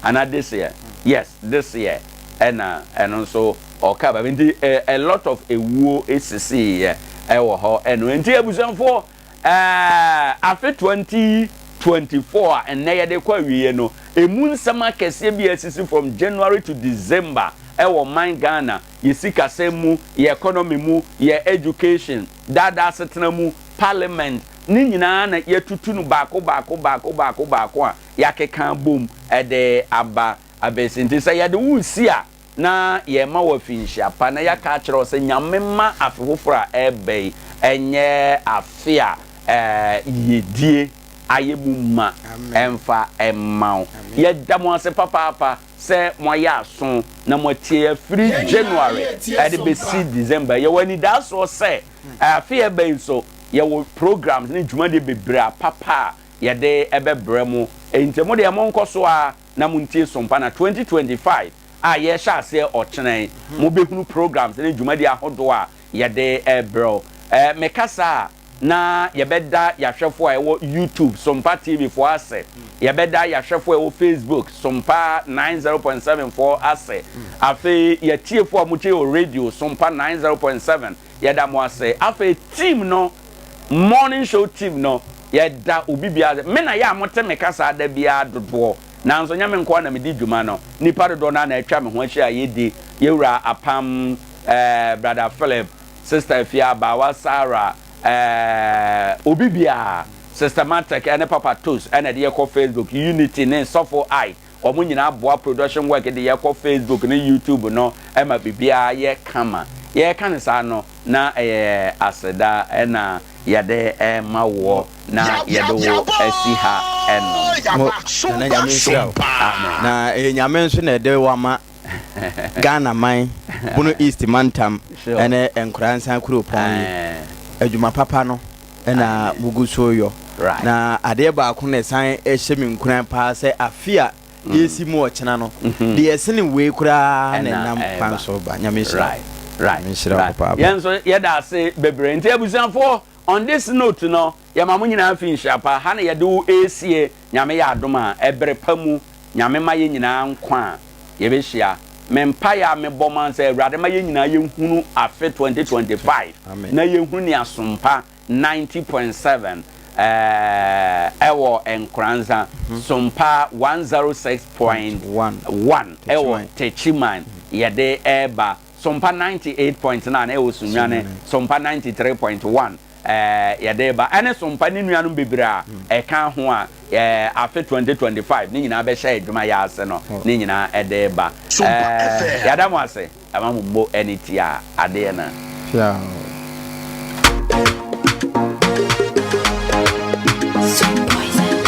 anaa this year? Yes, this year ɛna ɛno nso ɔkaa baabi. Nti a lot of ewuo sisiiɛ wɔ hɔ ɛno. Nti abusuafoɔ, Ɛɛ, afe 2024 a ɛnnɛ yɛde rekɔ awieɛ no, ɛmu nsɛm akɛseɛ bi a asisi from January to December ɛwɔ ɔman Ghana, yɛ sikasɛm mu, yɛ economy mu, yɛ education, daadaa asetena mu, parliament, ne nyinaa na yɛatutu no baako baako baako baako baako a yɛakeka abom de aba abɛsi. Nti sɛ yɛde wo resi a, na yɛrema wo afinhyia pa, na yɛaka akyerɛ wo sɛ Nyame mma afe foforɔ a ɛreba yi nyɛ afe a yiedie ayɛ mu ma ɛmfa mma wo. Yɛda mo ase papaapa sɛ moayɛ aso na moatie afiri January de bɛsi December. Yɛwɔ anidaasoɔ sɛ afe a ɛreba yi nso yɛwɔ programs ne dwumadie bebree a papa a yɛde bɛbrɛ mo. Enti mo deɛ monkɔ so ara na montie Sompa na 2025 a yɛrehyɛ aseɛ ɔkyena yi, mobɛhunu programs ne dwumadie ahodoɔ a yɛde rebrɛ wo. Me kasa a na yɛbɛda yɛahwɛfoɔ a ɛwɔ YouTube, Sompa TV foɔ ase, yɛbɛda yɛahwɛfoɔ a ɛwɔ Facebook, Sompa 90.7 foɔ ase, afei yɛatiefoɔ a motie wɔ radio, Sompa 90.7, Yɛda mo ase. Afei team no, morning show team no, yɛda obi biara ase. Me na yɛ a mote me kasa da biara dodoɔ, nanso nyɛ me nko ara na medi dwuma no. Nnipa dodoɔ no ara na atwa me ho ahyia a yɛdi. Yɛwura Apam, eh, Brother Philip, Sister Afia, Abaawa Sarah, eh, obi biara, Sister Matek ɛne Papa Toast ɛna ɛde yɛkɔ Facebook, Unity ne Sɔfo Ike. Wɔn nyinaa boa production work de yɛkɔ Facebook ne YouTube no ma biribiara yɛ kama. Yɛreka no saa no, na ɛyɛ aseda na yɛde rema woɔ na yɛde wo asi ha nom. Mo Nana Nyame nhyira wo. Amen. Na ɛyɛ Nyame nso na ɛde wo ama Ghana man, Bono East mantam ɛne Nkoransa kuropɔn yi. Adwuma papa no na mugu so reyɔ. Na adeɛ baako na ɛsan hyɛ me nkuran paa sɛ afe a yɛresi mu ɔkyena no, deɛ ɛsene wei koraa na ɛnam kwan so ba. Nyame nhyira wo. Nyame nhyira wo papaapa. Yɛn nso yɛda ase bebree. Nti abusuafoɔ, on this note no, yɛma mo nyinaa fi nhyira pa. Ha na yɛde wo resie. Nyame yɛ adom a, ɛberɛ pa mu, Nyame ma yɛn nyinaa nkwa a, yɛbɛhyia. Me mpaeɛ a mebɔ ma sɛ Awurade ma yɛn nyinaa yɛnhunu afe 2025 na yɛnhunu nea Sompa 90.7 ɛwɔ Nkoranza, Sompa 106.1 ɛwɔ Techiman yɛde ɛreba, Sompa 98.9 ɛwɔ Sunyani, Sompa 93.1 yɛde reba ɛne Sompa ne nuanom bebree a ɛka ho a afe 2025 ne nyinaa bɛhyɛ adwuma yɛ ase no ne nyinaa ɛde reba. Yɛada mo ase ɛma mo mmo ɛne ti a adeɛ no. Piaw.